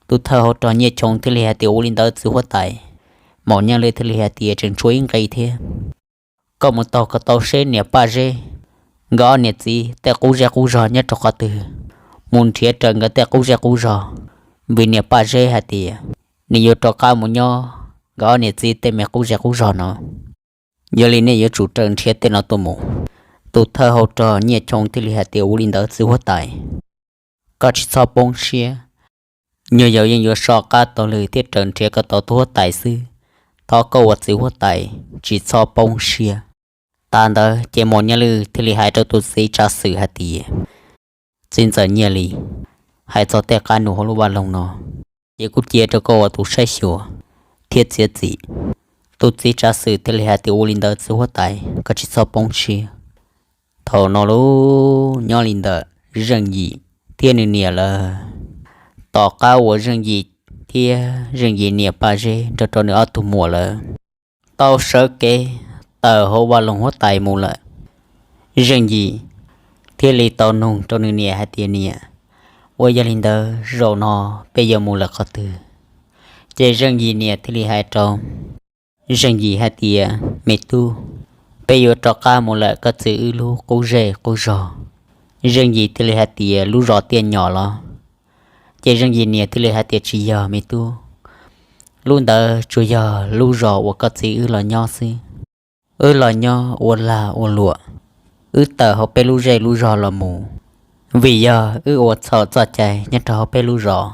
Tus thawj hau rog Nyiaj Choo thiaj li hais tias ua li ntawd txiv huab tais. Maum Nyaj Lwj thiaj li hais tias tseem tshuav ib nqe thiab, koj mus taug kom tau seb niam Paj Zeb nkawd ob niam txiv tej qub zej qub zog nyob rau qhov twg, mus nrhiav raws nkawd tej qub zej qub zog, vim niam Paj Zeb hais tias nws yuav rov qab mus nyob nkawd ob niam txiv tej me qub zej qub zog no. Yog li nej yuav tsum raws nrhiav tej no tuaj mus. Tus thawj hauv rog Nyiaj Choo thiaj li hais tias, Ua li ntawd txiv huab tais, koj tsis txhob poob siab. Nyuag yaus yeej yuav so qab tau lwm thiab raws nrhiav kom tau tus huab tais xwb. Thov koj ua txiv huab tais tsis txhob poob siab. Tas ntawd ces Maum Nyiaj Lwj thiaj li hais rau tus txiv tsav xwm hais tias, Txiv ntxawm Nyiaj Lis, hais txog tej qab num hauv lub vaj loog no, ces kuv cia rau koj ua tus saib xyuas thiab txiav txim. Tus txiv tsav xwm thiaj li hais tias, Ua li ntawd txiv huab tais, koj tsis txhob poob siab. Thaum no los nyob li ntawm Zeej Yim thiab nws niam lawv, tom qab uas Zeej Yim thiab Zeej Yim niam Paj Zeb nrog rau nws ob tug muam lawv tau sawv kev tawm hauv vaj loog huab tais mus lawm, Zeej Yim thiaj li tau nug rau nws niam hais tias, Niam, ua yog li ntawd zaum no peb yuav mus lawm qhov twg? Ces Zeej Yim niam thiaj li hais rau Zeej Yim hais tias, Me tub, peb yuav rov qab mus lawm koj txiv wb lub qub zej qub zog. Zeej Yim thiaj li hais tias, Lub zos Tiaj Nyom los? Ces Zeej Yim niam thiaj li hais tias, Tsis yog me tub, lub ntawd tsuas yog lub zos uas koj txiv wb los nyob xwb. Wb los nyob ua lag ua luam, wb tawm hauv peb lub zej lub zog los mus, vim yog wb ua txhaum txoj cai nyob rau hauv peb lub zos.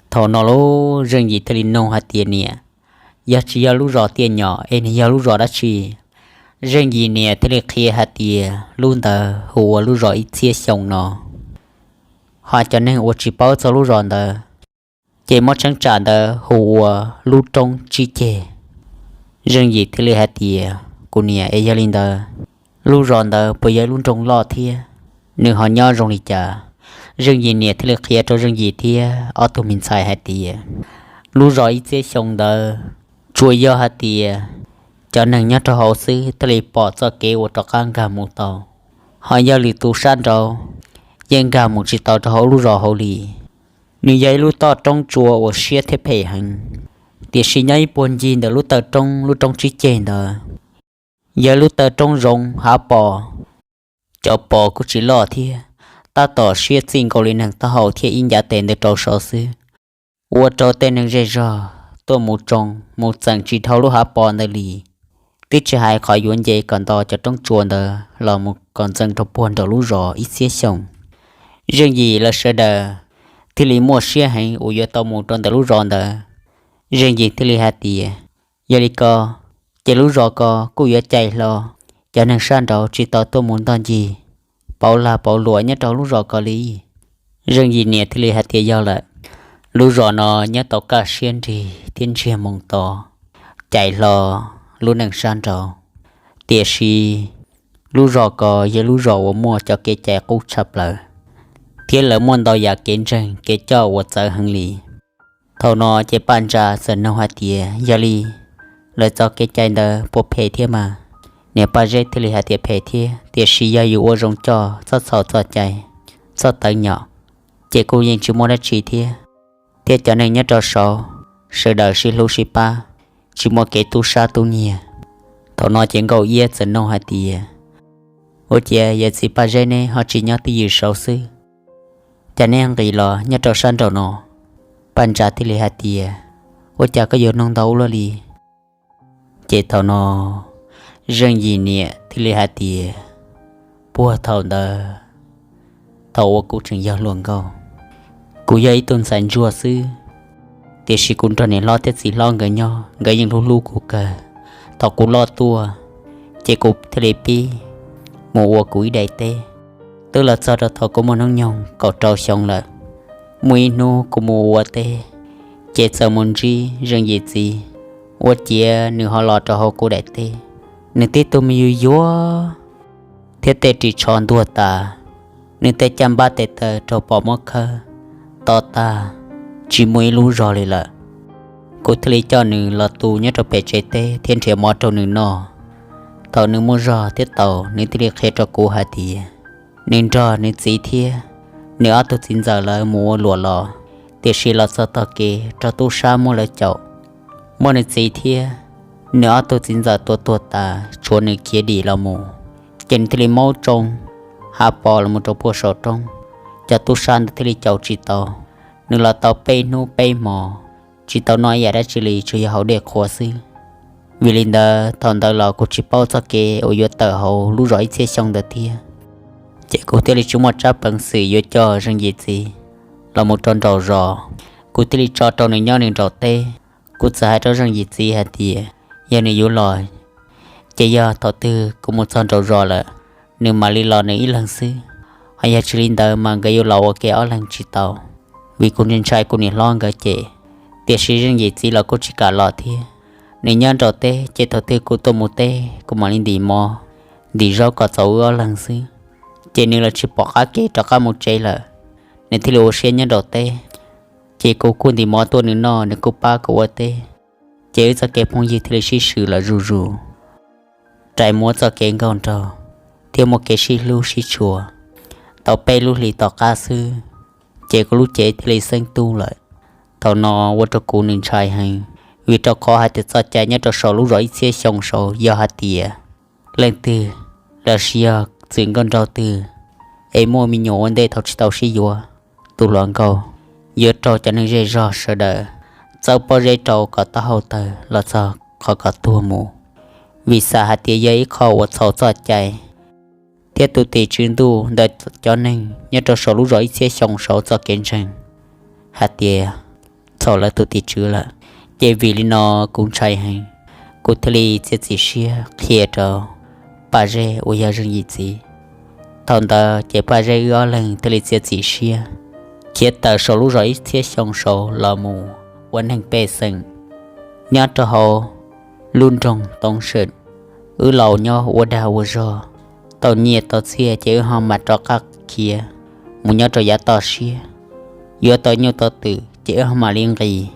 Thaum no los Zeej Yim thiaj li nug hais tias, Niam, yog tsis yog lub zos Tiaj Nyom es nws yog lub zos dab tsi? Zeej Yim niam thiaj li qhia hais tias, Lub ntawd hu ua lub zos Ib Txhiab Xyoo no. Ho cov neeg uas tsis paub txog lub zos ntawd, ces muab cheeb tsam ntawd hu ua lub roob tsib ceg. Zeej Yim thiaj li hais tias, Kuv niam, es yog li ntawd, lub zos ntawd puas yog ib lub nroog loj thiab? Nws ho nyob zoo li cas? Zeej Yim niam thiaj li qhia rau Zeej Yim thiab ob tug me ntxhais hais tias, Lub zos Ib Txhiab Xyoo ntawd tsuas yog hais tias cov neeg nyob rau hauv xwb thiaj li pom txoj kev uas rov qab nkag mus tau. Ho yog lwm tus sab nraud yeej nkag mus tsis tau rau hauv lub zos hauv li. Nws yog ib lub toj roob tsua uas siab thiab phem heev, tiam sis nyob ib puag ncig ntawm lub taw roob, lub roob tsib ceg ntawd, yog ib lub taw roob zoo hav pos, cov pos kuj tsis loj thiab, tab tom siab txij nkaus li neeg taub hau thiab ib ncav tes ntawd rau saud xwb, ua rau tej neeg zej zog tuaj mus tsoo mus txeem tsis dhau lub hav pos ntawd li. Twb tsis hais qhov yuav nce kom nto cov roob tsua ntawd los mus kom ntxeev rau puag nraum lub zos Ib Txhiab Xyoos. Zeej Yim lawv sawv daws thiaj li muaj siab heev uas yuav tau mus rau ntawm lub zos ntawd. Zeej Yim thiaj li hais tias, yog li ko, ces lub zos ko kuj yuav cais hlo, cov neeg sab nraud tsis tau tuaj mus ntoj ncig pauv lag pauv luam nyob rau lub zos ko li. Zeej Yim niam thiaj li hais tias yog lawm, lub zos no nyob tau kaj siab nrig thiab ntsiag moo to, cais hlo lub neej sab nraud. Tiam sis lub zos ko yog lub zos uas muaj cov kev cai qub tshaj plaws, thiab lawv muaj ntau yam kev ntseeg kev coj uas txawv heev li. Thaum no ces Paj Ntsa txawm nug hais tias, yog li lawv txoj kev cai ntawd puas phem thiab mas? Niam Paj Zeb thiaj li hais tias phem thiab, tiam sis yog yus ua zoo coj, txhob txhaum txoj cai, txhob tawv nyom, ces kuj yeej tsis muaj dab tsi thiab. Thiab cov neeg nyob rau saud sawv daws sib hlub sib pab, tsis muaj kev tub sab tub nyiag. Thaum no ces Nkauj Iab txawm nug hais tias, ua cas yawm txiv Paj Zeb neb ho tsis nyob twj ywm saud xwb, cas neb nqis los nyob rau sab nraum no? Paj Ntsa thiaj li hais tias, ua cas koj yuav nug ntau ua luaj li? Ces thaum no Zeej Yim niam thiaj li hais tias, puag thaum ntawd, thaum uas kuv tseem yog hluas nkauj, kuv yog ib tug ntxhais ntsuag xwb, tiam sis kuv nrog niam hlob thiab txiv hlob nkawd nyob, nkawd yeej hlub hlub kuv kawg. Thaum kuv loj tuaj, ces kuv thiaj li pib mus ua kuv ib daim teb. Twb los txog rau thaum kuv muaj hnub nyoog kaum rau xyoo lawm, muaj ib hnub kuv mus ua teb, ces txawm mus ntsib Zeej Yim txiv, ua ciav nws ho los rau hauv kuv daim teb. Nws tib tug me yuag yuag thiab tej ris tsho ntuag tas, nws tej caj npab tes taw raug pom muab khawb to tag, tsis muaj ib lub zog li lawm. Kuv thiaj li coj nws los tu nyob rau pem tsev teb thiab nrhiav mov rau nws noj. Thaum nws muaj zog thiab taus, nws thiaj li qhia rau kuv hais tias, nws nrog nws txiv thiab nws ob tug txiv ntxawm lawv mus ua luam los, tiam sis los txog tog kev raug tub sab muab lawv caum, muab nws txiv thiab nws ob tug txiv ntxawm tua tuag tas, tshuav nws khiav dim los mus. Ces nws thiaj li maub tsoo hav pos los mus rau puag saum roob, cov tub sab ntawd thiaj li caum tsis tau. Nws los tau peb hnub peb hmo, tsis tau noj ib yam dab tsi li, tsuas yog haus dej qhua xwb. Vim li ntawd thaum ntawd los kuv tsis paub txoj kev uas yuav tawm hauv lub zos ib txhiab xyoo ntawd thiab, ces kuv thiaj li tsis muaj tsab peev xwm yuav coj Zeej Yim txiv los mus rau nraum zos. Kuv thiaj li tso rau nws nyob nws nraum teb. Kuv txawm hais rau Zeej Yim txiv hais tias yog nws yuav los, ces yog thaum twg kuv mus txog nraum zos lawm, nws mam li los nws ib leeg xwb. Ho yog tsis li ntawd mas nkawd yuav los ua ke ob leeg tsis tau, vim kuv ntshai kuv niam hlob nkawd cem. Tiam sis Zeej Yim txiv los kuj tsis kam los thiab. Nws nyob nraum teb, ces thaum twg kuv tuaj mus teb kuv mam li ntim mov ntim zaub kom txaus wb ob leeg xwb. Ces nws los tsis pom qab kev rov qab mus tsev lawm, nws thiaj li ua siab nyob nraum teb. Ces kuv kuj ntim mov tuaj nws noj, nws kuj pab kuv ua teb. Ces wb txoj kev phooj ywg thiaj li sib swm los zuj zus, rais muab txoj kev nkauj nraug thiab muaj kev sib hlub sib tshua tau peb lub hlis tom qab xwb, ces kuv lub cev thiaj li xeeb tub lawm. Thaum no ua rau kuv nws ntshai heev, vim rau qhov hais tias txoj cai nyob rau saum lub zos ib txhiab xyoo saud yog hais tias leej twg los sis yog txwm nkauj nraug twg es muaj me nyuam ua ntej thaum tsis tau sib yuav, tus hluas nkauj yuav raug cov neeg zej zog sawv daws txawb pob zeb rau kom taub hau tawg los txog qhov kom tuag mus. Vim xam hais tias yog ib qho uas txhaum txoj cai, thiab tus tim tswv ntuj ntawm cov neeg nyob rau saum lub zos ib txhiab xyoo saud txoj kev ntseeg hais tias txhaum lawv tus tim tswv lawm. Ces vim li no kuv ntshai heev, kuv thiaj li txiav txim siab qhia rau Paj Zeb uas yog Zeej Yim txiv. Thaum ntawd ces Paj Zeb wb ob leeg thiaj li txiav txim siab khiav tawm saum lub zos ib txhiab xyoo saud los mus ua neeg pej xeem nyob rau hauv lub nroog Toov Seem. Wb los nyob ua dag ua zog tau nyiaj tau txiaj ces wb ho mam rov qab khiav mus nyob rau yav toj siab. Yuav tau nyuj tau twm ces wb ho mam li nqis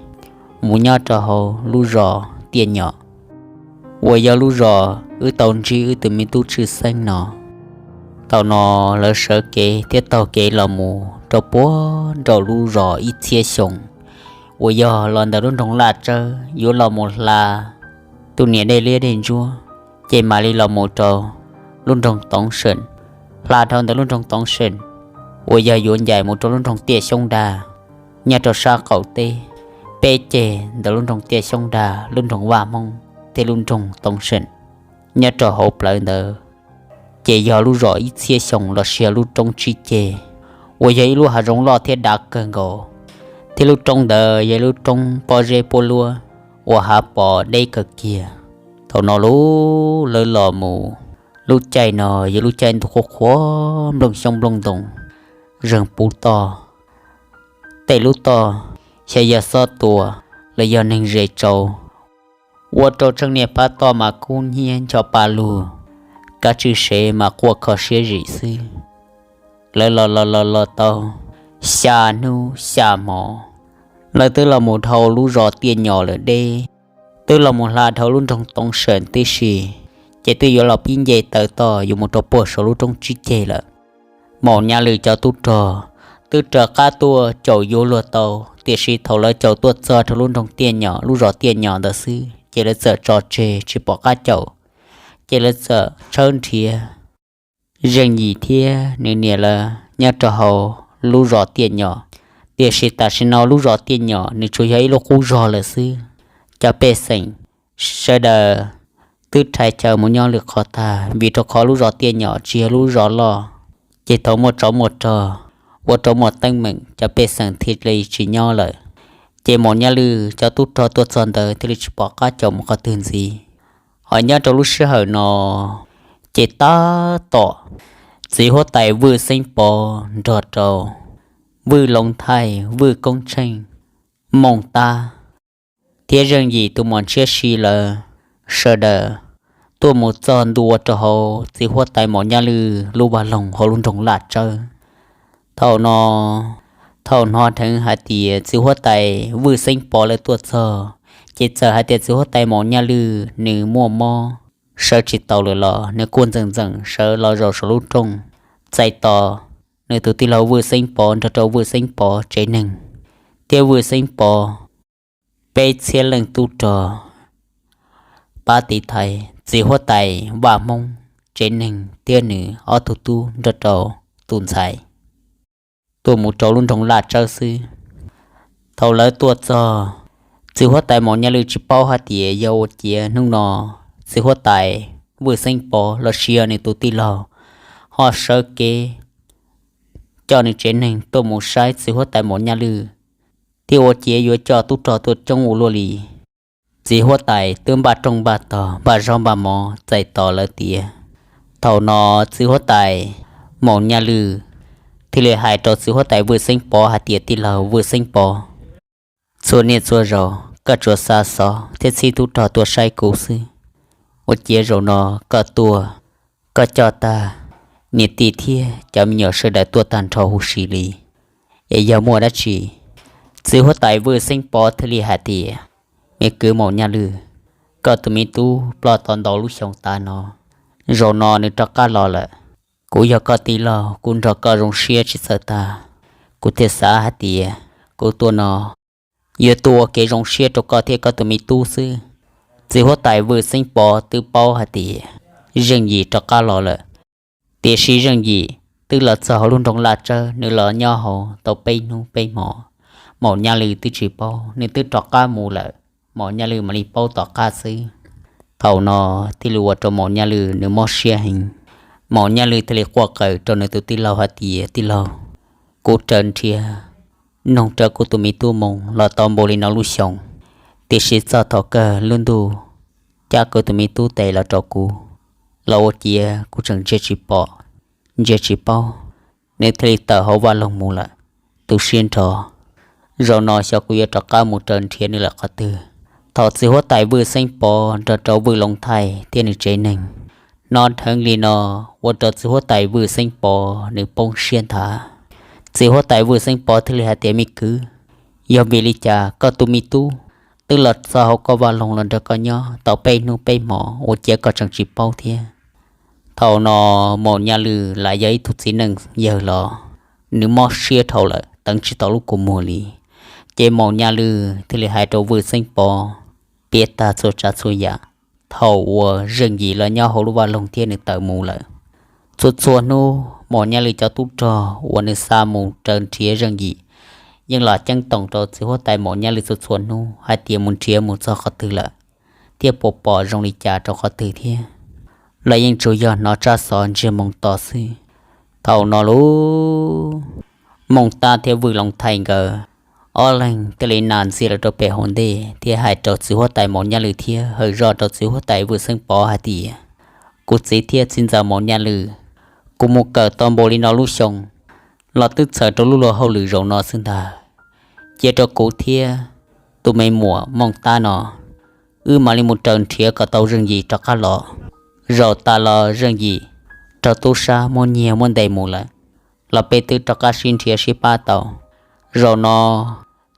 mus nyob rau hauv lub zos Tiaj Nyom uas yog lub zos wb tau ntsib wb tus me tub tshwj xeeb no. Thaum no lawv sawv kev thiab taug kev los mus rau puag nraum lub zos ib txhiab xyoo uas yog los ntawm lub nroog Laj Tsawb yuav los mus hla tus niam dej liab dej ntsuab, ces mam li los mus rau lub nroog Toov Seem. Hla dhau ntawm lub nroog Toov Seem uas yog yuav ncaim mus rau lub nroog Tiaj Xyoob Dag nyob rau sab qaum teb, peb ceg ntawm lub nroog Tiaj Xyoob Dag, lub nroog Vaj Hmoob thiab lub nroog Toov Seem. Nyob rau hauv plawv ntawd ces yog lub zos ib txhiab xyoo los sis yog lub roob tsib ceg uas yog ib lub hav zoov loj thiab dav kawg nkaus, thiab lub roob ntawd yog ib lub roob pob zeb puab luab uas hav pos deb kawg kiag. Thaum no lub lawv los mus, lub caij no yog lub caij ntuj qhuav qhuav, nplooj xyoob nplooj ntoo zeeg puv toj. Tej lub toj xyov yog xob tua los yog neeg zes tsau, ua rau tseej niaj phab toj mas kub hnyiab ncho pa lug, kav tswj sev mas quaj kho siab zim xwb. Lawv los los los los tau xya hnub xya hmo, lawv twb los mus dhau lub zos Tiaj Nyom lawm deb, twb los mus hla dhau lub nroog Toov Seem tib si, ces twb yuav los pib nce taw toj yuav mus rau puag saum lub roob tsib ceg lawm. Maum Nyaj Lwm cov tub rog twb raws qab tuaj caum yuav luag tau, tiam sis thaum lawv caum tuaj txog rau lub nroog Tiaj Nyom, lub zos Tiaj Nyom ntawd xwb, ces lawv txawm tso tseg tsis pom qab caum, ces lawv txawm tshawb nrhiav Zeej Yim thiab nws niam lawv nyob rau hauv lub zos Tiaj Nyom. Tiam sis tam sim no lub zos Tiaj Nyom nws tsuas yog ib lub qub zog lawm xwb. Cov pej xeem sawv daws twb rhais chaw mus nyob lwm qhov tag, vim rau qhov lub zos Tiaj Nyom tsis yog lub zos loj, ces thaum muaj tsov muaj rog ua rau muaj teeb meem, cov pej xeem thiaj li tsis nyob lawm. Ces Maum Nyaj Lwm cov tub rog tuaj txog ntawd thiaj li tsis pom qab caum mus qhov twg ntxiv. Ho nyob rau lub sij hawm no, ces tab tom txiv huab tais Vwj Xeeb Pov nrog rau Vwj Loo Thaij, Vwj Koob Tsheej, Mooj Tab, thiab Zeej Yim tus muam Ntshiab Si lawv sawv daws tuaj mus txog ntua rau hauv txiv huab tais Maum Nyaj Lwm lub vaj loog hauv lub nroog Laj Tsawb. Thaum no, thaum hnov dheev hais tias txiv huab tais Vwj Xeeb Pov lawv tuaj txog, ces txawm hais tias txiv huab tais Maum Nyaj Lwm nws muaj mob, sawv tsis tau lawm los nws kuj ntxeem ntxeem sawv los zaum saum lub rooj, txais tos nws tus tij laug Vwj Xeeb Pov nrog rau Vwj Xeeb Pov tsev neeg thiab Vwj Xeeb Pov peb txhiab leej tub rog pab tiv thaiv txiv huab tais Vaj Hmoob tsev neeg thiab nws ob tug tub nrog rau tus ntxhais tuaj mus rau lub nroog Laj Tsawb xwb. Thaum lawv tuaj txog, Txiv huab tais Maum Nyaj Lwm tsis paub hais tias yog ua ciav hnub no txiv huab tais Vwj Xeeb Pov los sis yog nws tus tij laug ho sawv kev coj nws tsev neeg tuaj mus saib txiv huab tais Maum Nyaj Lwm, thiab ua ciav yuav coj tub rog tuaj coob ua luaj li. Txiv huab tais twb npaj rooj npaj tog npaj zaub npaj mov txais tos lawv tiav. Thaum no txiv huab tais Maum Nyaj Lwm thiaj li hais rau txiv huab tais Vwj Xeeb Pov hais tias, tij laug Vwj Xeeb Pov, txhua niaj txhua zaus koj tsuas xa xov thiab txhib tub rog tuaj saib kuv xwb. Ua ciav zaum no koj tuaj, koj coj tag niam tij thiab cov me nyuam sawv daws tuaj tag nrho huv si li, es yog muaj dab tsi? Txiv huab tais Vwj Xeeb Pov thiaj li hais tias, me kwv Maum Nyaj Lwm, koj tus me tub ploj tau ntau lub xyoo tas no, zaum no nws rov qab los lawm. Kuv yog koj tij laug, kuv nrog koj zoo siab tsis txawj tag, kuv thiaj xav hais tias kuv tuaj no yuav tuaj ua kev zoo siab rau koj thiab koj tus me tub xwb. Txiv huab tais Vwj Xeeb Pov twb paub hais tias Zeej Yim rov qab los lawm, tiam sis Zeej Yim twb los txog hauv lub nroog Laj Tsawb, nws los nyob hauv tau peb hnub peb hmo, Maum Nyaj Lwm twb tsis paub, nws twb rov qab mus lawm, Maum Nyaj Lwm mam li paub tom qab xwb. Thaum no thiaj li ua rau Maum Nyaj Lwm nws mob siab heev. Maum Nyaj Lwm thiaj li quaj qw rau nws tus tij laug hais tias, tij laug, kuv raws nrhiav noog raws kuv tus me tub mus los tau npaum li no lub xyoo, tiam sis txog thaum kawg lub ntuj cab kuv tus me tub tes los rau kuv, los ua ciav kuv tseem ntsia tsis pom, ntsia tsis paub, nws thiaj li tawm hauv vaj loog mus lawm. Tu siab nrho, zaum no xyov kuv yuav rov qab mus raws nrhiav nws lawm qhov twg. Thaum txiv huab tais Vwj Xeeb Pov nrog rau Vwj Loos Thaij thiab nws tsev neeg hnov dheev li no, ua rau txiv huab tais Vwj Xeeb Pov nws poob siab nthav. Txiv huab tais Vwj Xeeb Pov thiaj li hais tias, me kwv, yog vim li cas koj tus me tub twb los txog hauv koj vaj loog los nrog koj nyob tau peb hnub peb hmo, ua ciav koj tseem tsis paub thiab? Thaum no Maum Nyaj Lwm lam yog ib tug txiv neej yawg los, nws mob siab dhau lawm, teev tsis tau lub kua muag li. Ces Maum Nyaj Lwm thiaj li hais rau Vwj Xeeb Pov piav tag txhua tsav txhua yam, thaum uas Zeej Yim los nyob hauv lub vaj loog thiab nws tawm mus lawm. Txhua txhua hnub Maum Nyaj Lwm cov tub rog uas nws xa mus raws nrhiav Zeej Yim yeej los ceeb toom rau txiv huab tais Maum Nyaj Lwm txhua txhua hnub hais tias mus nrhiav mus txog qhov twg lawm, thiab puas pom zoo li cas rau qhov twg thiab. Lawv yeej tsuas yog hnov tsab xov ntsiag moo to xwb. Thaum no lub Mooj Tab thiab Vwj Loos Thaij nkawd ob leeg thiaj li nas ntxias los rau pem hauv ntej thiab hais rau txiv huab tais Maum Nyaj Lwm thiab hawm zoj rau txiv huab tais Vwj Xeeb Pov hais tias, kuv txiv thiab txiv ntxawm Maum Nyaj Lwm, kuv mus kawm tau npaum li no lub xyoo los twb txhawm rau lub luag hauj lwm zaum no xwb ntag. Cia rau kuv thiab tus me muam Mooj Tab no, wb mam li mus raws nrhiav kom tau Zeej Yim rov qab los. Zaum tas los Zeej Yim raug tub sab muab nyiag muab ntes mus lawm, los peb twb rov qab sib nrhiav sib pab tau. Zaum no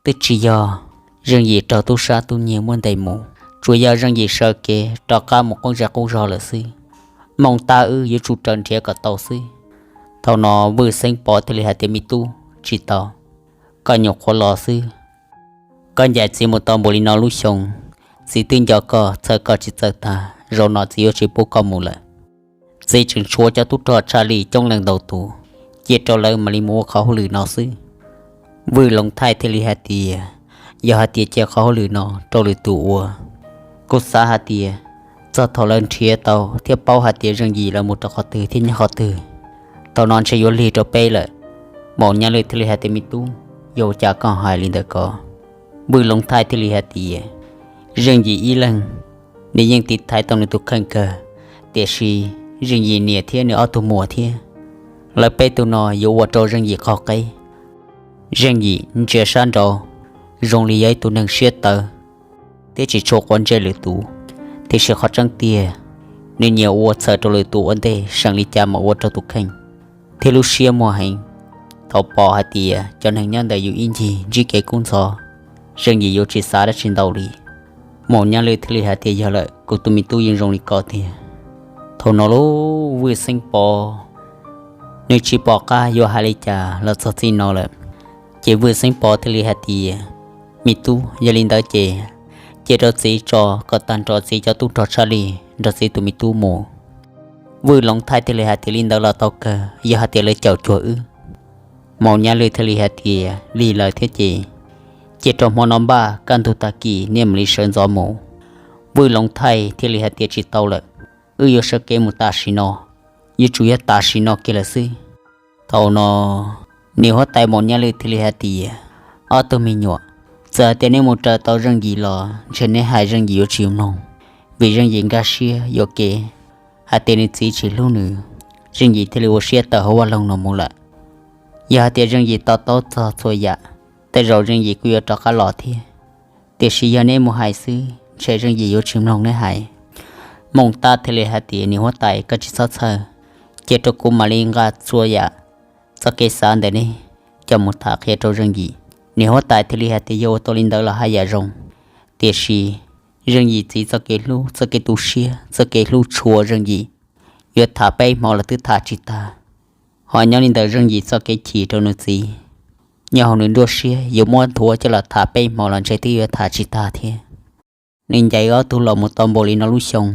twb tsis yog Zeej Yim raug tub sab tub nyiag muab ntes mus, tsuas yog Zeej Yim sawv kev rov qab mus qoob zej qoob zog lawm xwb. Mooj Tab wb yuav tsum raws nrhiav kom tau xwb. Thaum no Vwj Xeeb Pov thiaj li hais tias, me tub, tsis tau, koj nyuam qhuav los xwb. Koj ncaim txiv mus tau npaum li no lub xyoo, txiv twb nco koj txhawj koj tsis txawj tag, zaum no txiv yuav tsis pub koj mus lawm. Txiv tseem tshuav cov tub rog tshaj lij coob leej ntau tus, cia rau lawv mam li mus ua qhov hauj lwm no xwb. Vwj Loos Thaij thiaj li hais tias, yog hais tias cia qhov hauj lwm no rau lwm tus ua, kuv xav hais tias txog thaum lawv nrhiav tau thiab paub hais tias Zeej Yim lawv mus rau qhov twg thiab nyob qhov twg, thaum no ntshe yuav lig rau peb lawm. Maum Nyaj Lwm thiaj li hais tias, me tub, yog ua cas koj hais li ntawd ko? Vwj Loos Thaij thiaj li hais tias, Zeej Yim ib leeg, nws yeej tiv thaiv tau nws tus kheej kawg, tiam sis Zeej Yim niam thiab nws ob tug muam thiab, lawv peb tug no yuav ua rau Zeej Yim qhov qeb. Zeej Yim ntsia sab nraud zoo li yog ib tug neeg siab tawv thiab tsis tshua quav ntsej lwm tus, tiam sis qhov tseeb tiag, nws nyiam ua txhawm rau lwm tus ua ntej seem li cas mas ua rau tus kheej thiab lub siab muag heev. Thaum pom hais tias cov neeg nyob ntawm yus ib ncig ntsib kev kub ntxhov, Zeej Yim yuav tsis xav dab tsi ntau li. Maum Nyaj Lwm thiaj li hais tias, yog lawm, kuv tus me tub yeej zoo li ko tiag. Thaum no lub Vwj Xeeb Pov nws tsis pom qab yuav hais li cas los txog txij no lawm. Ces Vwj Xeeb Pov thiaj li hais tias, me tub, yog li ntawd ces cia rau txiv tso kom tag nrho txiv cov tub rog tshaj lij nrog txiv tus me tub mus. Vwj Loos Thaij thiaj li hais tias, li ntawd los tau kawg, yog hais tias lawv caum cuag wb. Maum Nyaj Lwm thiaj li hais tias, lig lawm thiab ces Ces rau hmo no npaj kaj ntug tag kis nej mam li sawv ntxov mus. Vwj Loov Thaij thiaj li hais tias tsis tau lawm, wb yuav sawv kev mus tam sim no, yuav tsum yog tam sim no kiag lawm xwb. Thaum no niam huab tais Maum Nyaj Lwj thiaj li hais tias, ob tug me nyuam, txawm hais tias neb mus raws tau Zeej Yim los ntshe neb hais Zeej Yim yuav tsis mloog, vim Zeej Yim nkag siab yuam kev hais tias nws txiv tsis hlub nws, Zeej Yim thiaj li ua siab tawm hauv vaj loog no mus lawm. Yog hais tias Zeej Yim to taub txog txhua yam, tej zaum Zeej Yim kuj yuav rov qab los thiab. Tiam sis yog neb mus hais xwb ntshe Zeej Yim yuav tsis mloog neb hais. Mooj Tab thiaj li hais tias, niam huab tais, koj tsis txhob txhawj, cia rau kuv mam li nqa txhua yam txoj kev xav ntawm neb coj mus tham qhia rau Zeej Yim. Niam huab tais thiaj li hais tias, yog ua tau li ntawd los haj yam zoo. Tiam sis Zeej Yim txiv txoj kev hlub, txoj kev tu siab, txoj kev hlub tshua Zeej Yim, yuav tham peb hmo los twb tham tsis tag. Ho nyob li ntawm Zeej Yim txoj kev chim rau nws txiv, nyob hauv nws nruab siab yuav muab nthuav coj los tham peb hmo los ntshe twb yuav tham tsis tag thiab. Nws ncaim ob tug laus mus tau npaum li no lub xyoo,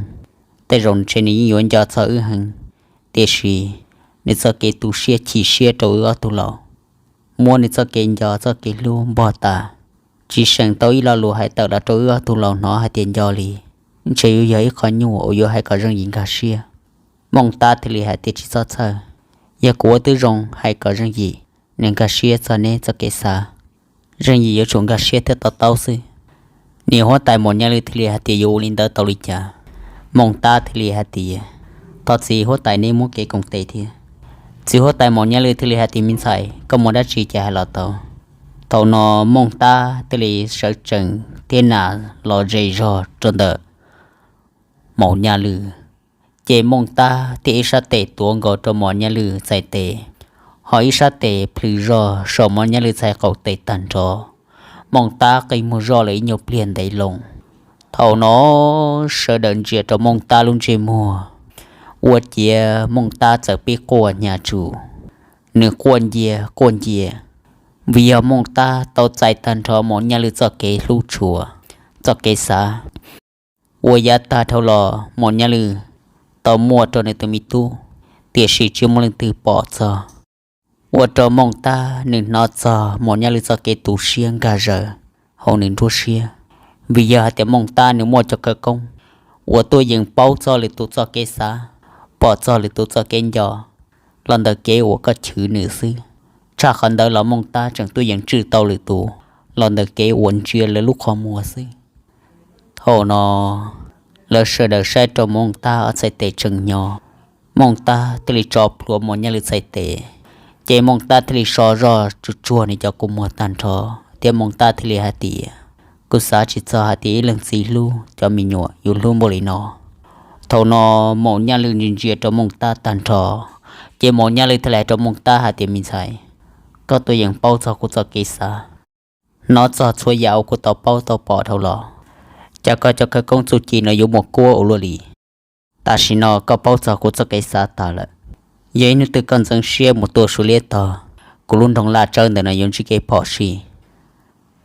tej zaum ntshe nws yeej yuav nco txog wb heev, tiam sis nws txoj kev tu siab chim siab rau wb ob tug laus, muab nws txoj kev nco txoj kev hlub npog tas, tsis seem tau ib lo lus hais tawm los rau wb ob tug laus hnov hais tias nco li, ntshe yuav yog ib qho nyuaj uas yuav hais kom Zeej Yim nkag siab. Mooj Tab thiaj li hais tias, tsis txhob txhawj, yog kuv ua twb zoo hais kom Zeej Yim nws nkag siab txog neb txoj kev xav. Zeej Yim yuav tsum nkag siab thiab to taub xwb. Niam huab tais Maum Nyaj Lwj thiaj li hais tias, yuav ua li ntawd tau li cas? Mooj Tab thiaj li hais tias, thov txiv huab tais neb muab kev koom tes thiab. Txiv huab tais Maum Nyaj Lwj thiaj li hais tias, me ntxhais, koj muaj dab tsi ces hais los tau. Thaum no Mooj Tab thiaj li sawv tsees thiab nam los ze zog rau ntawm Maum Nyaj Lwj. Ces Mooj Tab thiaj ib sab tes tuav nkaus rau Maum Nyaj Lwj txhais tes, ho ib sab tes plhws zog saum Maum Nyaj Lwj txhais qaum tes tag nrho. Mooj Tab qi muag zoj lawm ib nyuag pliag ntev loo. Thaum no sawv daws ntsia rau Mooj Tab lub ntsej muag, ua ciav Mooj Tab txawm pib quaj hnyav tsuj. Nws quaj ncia quaj ncia, vim yog Mooj Tab tau txais tag nrho Maum Nyaj Lwj txoj kev hlub tshua, txoj kev xav. Ua yav tag dhau los Maum Nyaj Lwj tau muaj rau nws tus me tub, tiam sis tsis muaj leej twg pom txog. Ua rau Mooj Tab nws hnov txog Maum Nyaj Lwj txoj kev tu siab nkag zaws hauv nws nruab siab, vim yog hais tias Mooj Tab nws muaj cov khawv koob uas tuaj yeem paub txog lwm tus txoj kev xav, pom txog lwm tus txoj kev nco los ntawm kev uas koj chwv nws xwb. Tshaj qhov ntawd los Mooj Tab tseem tuaj yeem tswj tau lwm tus los ntawm kev uas ntsia lawv lub qhov muag xwb. Thaum no lawv sawv daws saib rau Mooj Tab ob txhais tes tseem hnyo, Mooj Tab thiaj li tso plhuav Maum Nyaj Lwj txhais tes, ces Mooj Tab thiaj li so zog tsuag tsuag nws cov kua muag tag nrho, thiab Mooj Tab thiaj li hais tias, kuv xav tsis txog hais tias ib leej txiv hlub cov me nyuam yuav hlub npaum li no. Thaum no Maum Nyaj Lwj ntsia ntsia rau Mooj Tab tag nrho, ces Maum Nyaj Lwj thiaj li hais rau Mooj Tab hais tias, me ntxhais, koj tuaj yeem paub txog kuv txoj kev xav, hnov txog txhua yam uas kuv tau paub tau pom dhau los, cas koj cov khawv koob txuj ci no yuav muaj kuab ua luaj li. Tam sim no koj paub txog kuv txoj kev xav tas lawm. Yog ib hnub twg koj ntxeev siab mus tua Suav liab tog, kuv lub nroog Laj Tsawb ntawm no yuav ntsib kev phom sij.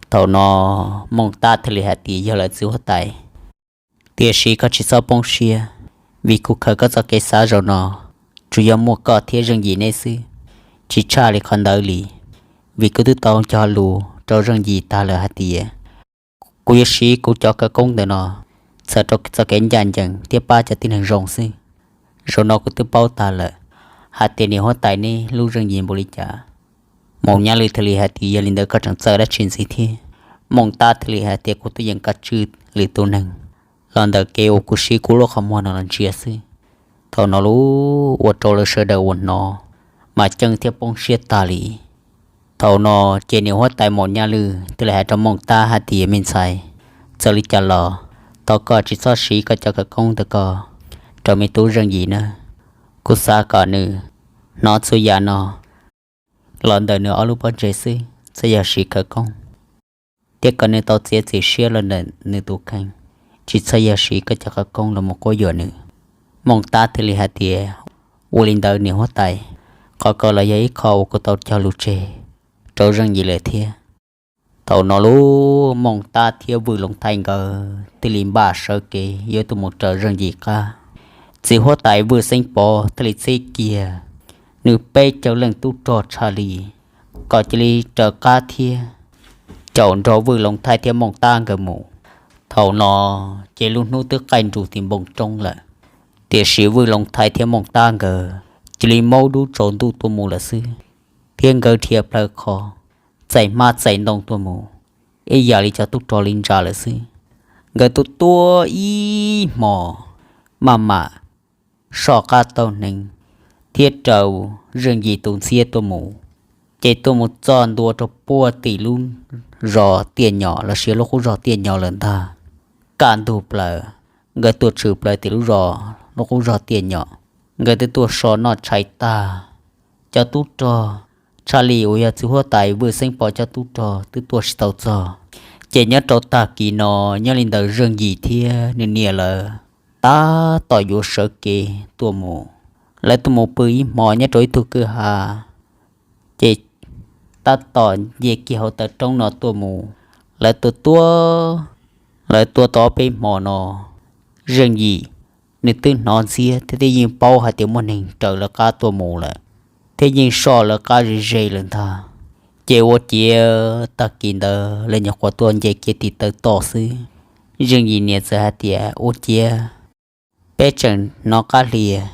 Thaum no Mooj Tab thiaj li hais tias, yog lawm txiv huab tais, tiam sis koj tsis txhob poob siab, vim kuv khaws koj txoj kev xav zaum no tsuas yog muaj koj thiab Zeej Yim neb xwb. Tsis tshaj li qhov ntawd li, vim kuv twb tau cog lus rau Zeej Yim tag lawm hais tias kuv yuav siv kuv cov khawv koob ntawm no txhawm rau txoj kev ncaj ncees thiab pab cov tib neeg zoo xwb. Zaum no kuv twb paub tag lawm hais tias niam huab tais neb hlub Zeej Yim npaum li cas. Maum Nyaj Lwj thiaj li hais tias, yog li ntawd koj tseem txawj dab tsi ntxiv thiab? Mooj Tab thiaj li hais tias, kuv twb yeej kav tswj lwm tus neeg los ntawm kev uas kuv siv kuv lub qhov muag no los ntsia xwb. Thaum no lub ua rau lawv sawv daws uas hnov mas ceeb thiab poob siab tag li. Thaum no ces niam huab tais Maum Nyaj Lwj thiaj li hais rau Mooj Tab hais tias, me ntxhais, txawm li cas los thov koj tsis txhob siv koj cov khawv koob ntawm koj rau me tub Zeej Yim nawb. Kuv xav kom nws hnov txhua yam no los ntawm nws ob lub pob ntseg xwb, txhob yog siv khawv koob, thiab kom nws tau txiav txim siab los ntawm nws tus kheej, tsis txhob yog siv koj cov khawv koob los mus quab yuam nws. Mooj Tab thiaj li hais tias, ua li ntawd niam huab tais, qhov ko los yog ib qho uas kuv tau cog lus tseg rau Zeej Yim lawm thiab. Thaum no lub Mooj Tab thiab Vwj Loov Thaij nkawd thiaj li npaj sawv kev yuav tuaj mus raws Zeej Yim qab. Txiv huab tais Vwj Xeeb Pov thiaj li txib kiag nws peb caug leej tub rog tshaj li kom cia li raws qab thiab caum nrog Vwj Loos Thaib thiab Mooj Tab nkawd mus. Thaum no ces lub hnub twb qaij nrus tim npoo roob lawm, tiam sis Vwj Loos Thaib thiab Mooj Tab nkawd cia li maub dub tsaus ntuj tuaj mus lawm xwb, thiab nkawd dhia plawv qhov, txais hmab txais ntoo tuaj mus ib yam li cov tub rog li ntsa lawm xwb. Nkawd tuaj tuaj ib hmos, maj mam soj qab taug hneev thiab raws Zeej Yim tus ntxhiab tuaj mus, ces tuaj mus txog ntua rau puag tim lub zos Tiaj Nyom los sis lub qub zog Tiaj Nyom lawm ntag. Kaj ntug plaws, nkawd tuaj tshwm plaws tim lub zos, lub qub zog Tiaj Nyom. Nkawd twb tuaj so noj tshais tag, cov tub rog, tshaj li uas yog txiv huab tais Vwj Xeeb Pov cov tub rog twb tuaj tsis tau txog. Ces nyob rau tag kis no, nyob li ntawd Zeej Yim thiab nws niam lawv tab tom yuav sawv kev tuaj mus. Lawv tuaj mus pw ib hmo nyob rau ib tug kwj ha, ces tab tom nce kiag hauv taw roob no tuaj mus. Lawv tuaj tuaj, lawv tuaj tau ob peb hmo no, Zeej Yim nws twb hnov ntxhiab thiab twb yeej paub hais tias muaj neeg raws lawv qab tuaj mus lawm, thiab yeej soj lawv qab ze ze lawm ntag. Ces ua ciav tag kis ntawd lawv nyuam qhuav tuaj nce kiag tim taw tom xwb, Zeej Yim niam txawm hais tias, Ua ciav peb tseem hnov qab hlias,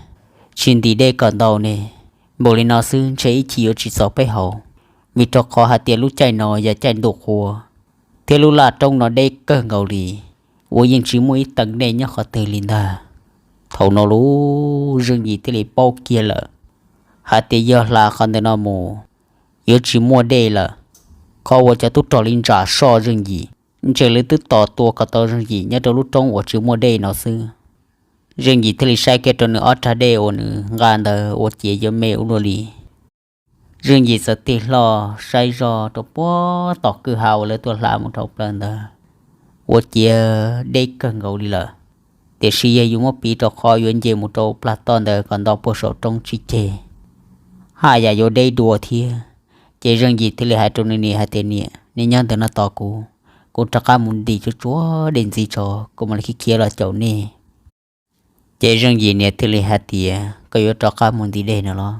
tsis ntim dej kom ntau ne, npaum li no xwb ntshe ib chim yuav tsis txaus peb haus, vim rau qhov hais tias lub caij no yog caij ntuj qhua, thiab lub laj roob no deb kawg nkaus li, uas yeej tsis muaj ib tee dej nyob qhov twg li ntag. Thaum no lub Zeej Yim thiaj li paub kiag lawm hais tias yog hla qhov ntawm no mus yuav tsis muaj dej lawm. Qhov uas cov tub rog li ntsa soj Zeej Yim, ntshe lawv twb tos tua kom tau Zeej Yim nyob rau lub roob uas tsis muaj dej no xwb. Zeej Yim thiaj li saib kiag rau nws ob rab dej uas nws nqa ntawd ua ciav yuav me ua luaj li. Zeej Yim txawm tig hlo saib zog rau puag tom kwj ha uas lawv tuaj hla mus dhau plaws ntawd, ua ciav deb kawg nkaus li lawm. Tiam sis yog yus muab piv rau qhov yuav nce mus rau plag toj ntawd kom nto puag saum roob tsis ceg, haj yam yuav deb dua thiab. Ces Zeej Yim thiaj li hais rau nws niam hais tias, Niam, nej nyob ntawm no tos kuv, kuv rov qab mus ntim tsuag tsuag dej ntxiv tso kuv mam li khiav los caum nej. Ces Zeej Yim niam thiaj li hais tias, Koj yuav rov qab mus ntim dej no los?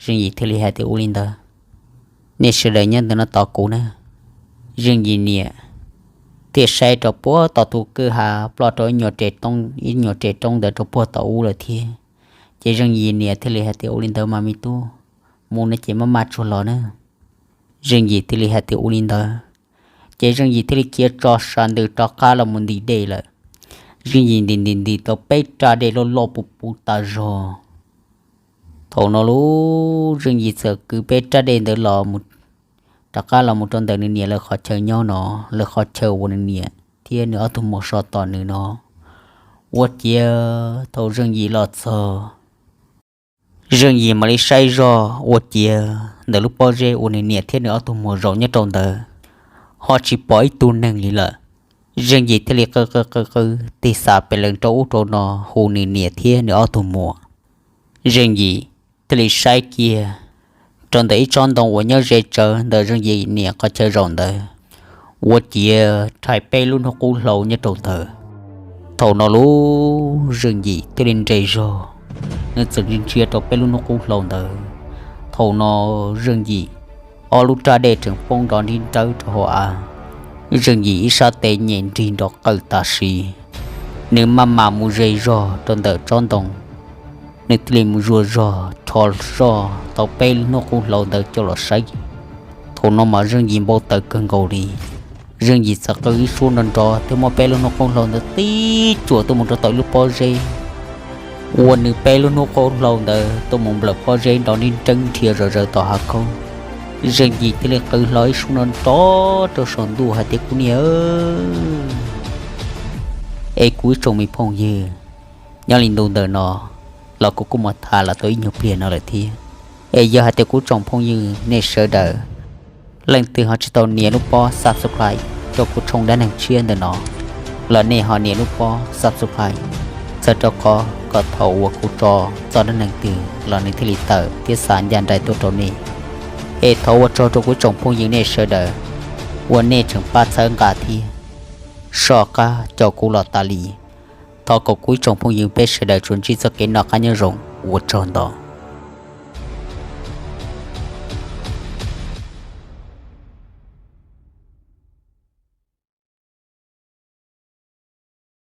Zeej Yim thiaj li hais tias, Ua li ntawd, nej sawv daws nyob ntawm no tos kuv na. Zeej Yim niam thiaj saib rau puag tom tus kwj ha ploj rau ib nyuag res roob ntawd rau puag tom ub lawm thiab. Ces Zeej Yim niam thiaj li hais tias, Ua li ntawd mas me tub, mus no ces maj maj tsuag los na. Zeej Yim thiaj li hais tias, Ua li ntawd. Ces Zeej Yim thiaj li khiav tso sas ntws rov qab los mus ntim dej lawm. Zeej Yim ntim ntim ntim tau peb rab dej loj loj puv puv tas zog. Thaum no lub Zeej Yim txawm kwv peb rab dej ntawd los, rov qab los mus rau ntawm nws niam lawv qhov chaw nyob no, lawv qhov chaw uas nws niam thiab nws ob tug muam so tom nws no. Ua ciav thaum Zeej Yim los txog, Zeej Yim mam li saib zog ua ciav ntawm lub pob zeb uas nws niam thiab nws ob tug muam zaum nyob rau ntawd ho tsis pom ib tug neeg li lawm. Zeej Yim thiaj li qw qw qw qw tig xav pes lees rau ub rau no hu nws niam thiab nws ob tug muam. Zeej Yim thiaj li saib kiag rau ntawm ib tsob ntoo uas nyob ze tsawv ntawm Zeej Yim niam qhov chaw zaum ntawd, ua ciav rhais peb lub hnub qub hlau nyob rau ntawd. Thaum no lub Zeej Yim thiaj li nres zog, nws txawm ntsia ntsia rau peb lub hnub qub hlau ntawd. Thaum no Zeej Yim ob lub raj dej tseem poob nrov nrib nrawb rau hauv av. Zeej Yim ib sab tes nyem nrig nrov qawm tam sim, nws maj mam mus ze zog rau ntawm tsob ntoo. Nws thiaj li mus zuag zog rho zoj tau peb lub hnub qub hlau ntawd coj los saib. Thaum no mas Zeej Yim npau taws kawg nkaus li. Zeej Yim txawm qw ib suab nrov nrov thiab muab peb lub hnub qub hlau ntawd tib tsuam tuaj mus rau tom ib lub pob zeb, ua nws peb lub hnub qub hlau ntawd tuaj mus nplawm pob zeb nrov nrib nreeb nrhia zom zaws tom hav khaub. Zeej Yim thiaj li qw hlo ib suab nrov nrov rau saum ntuj hais tias, Kuv niam, es kuv ib tsoom me phooj ywg, nyob li ntu ntawm no los kuv kuj mus tham los tau ib nyuag pliag no lawm thiab. Es yog hais tias kuv tsoom phooj ywg nej sawv daws leej twg ho tsis tau nias lub pob subscribe rau kuv tshooj dab neeg tshiab ntawm no, los nej ho nias lub pob subscribe, txawm rau qhov kom thaum uas kuv tso txoj dab neeg twg los nws thiaj li tawm thiab xa ncaj nraim tuaj rau nej. Es thov ua tsaug rau kuv tsoom phooj ywg nej sawv daws uas nej tseem pab txhawb nqa thiab soj qab caum kuv los tas li. Thov kom kuv ib tsoom phooj ywg peb sawv daws tsuas ntsib txoj kev noj qab nyob zoo, ua tsaug ntau.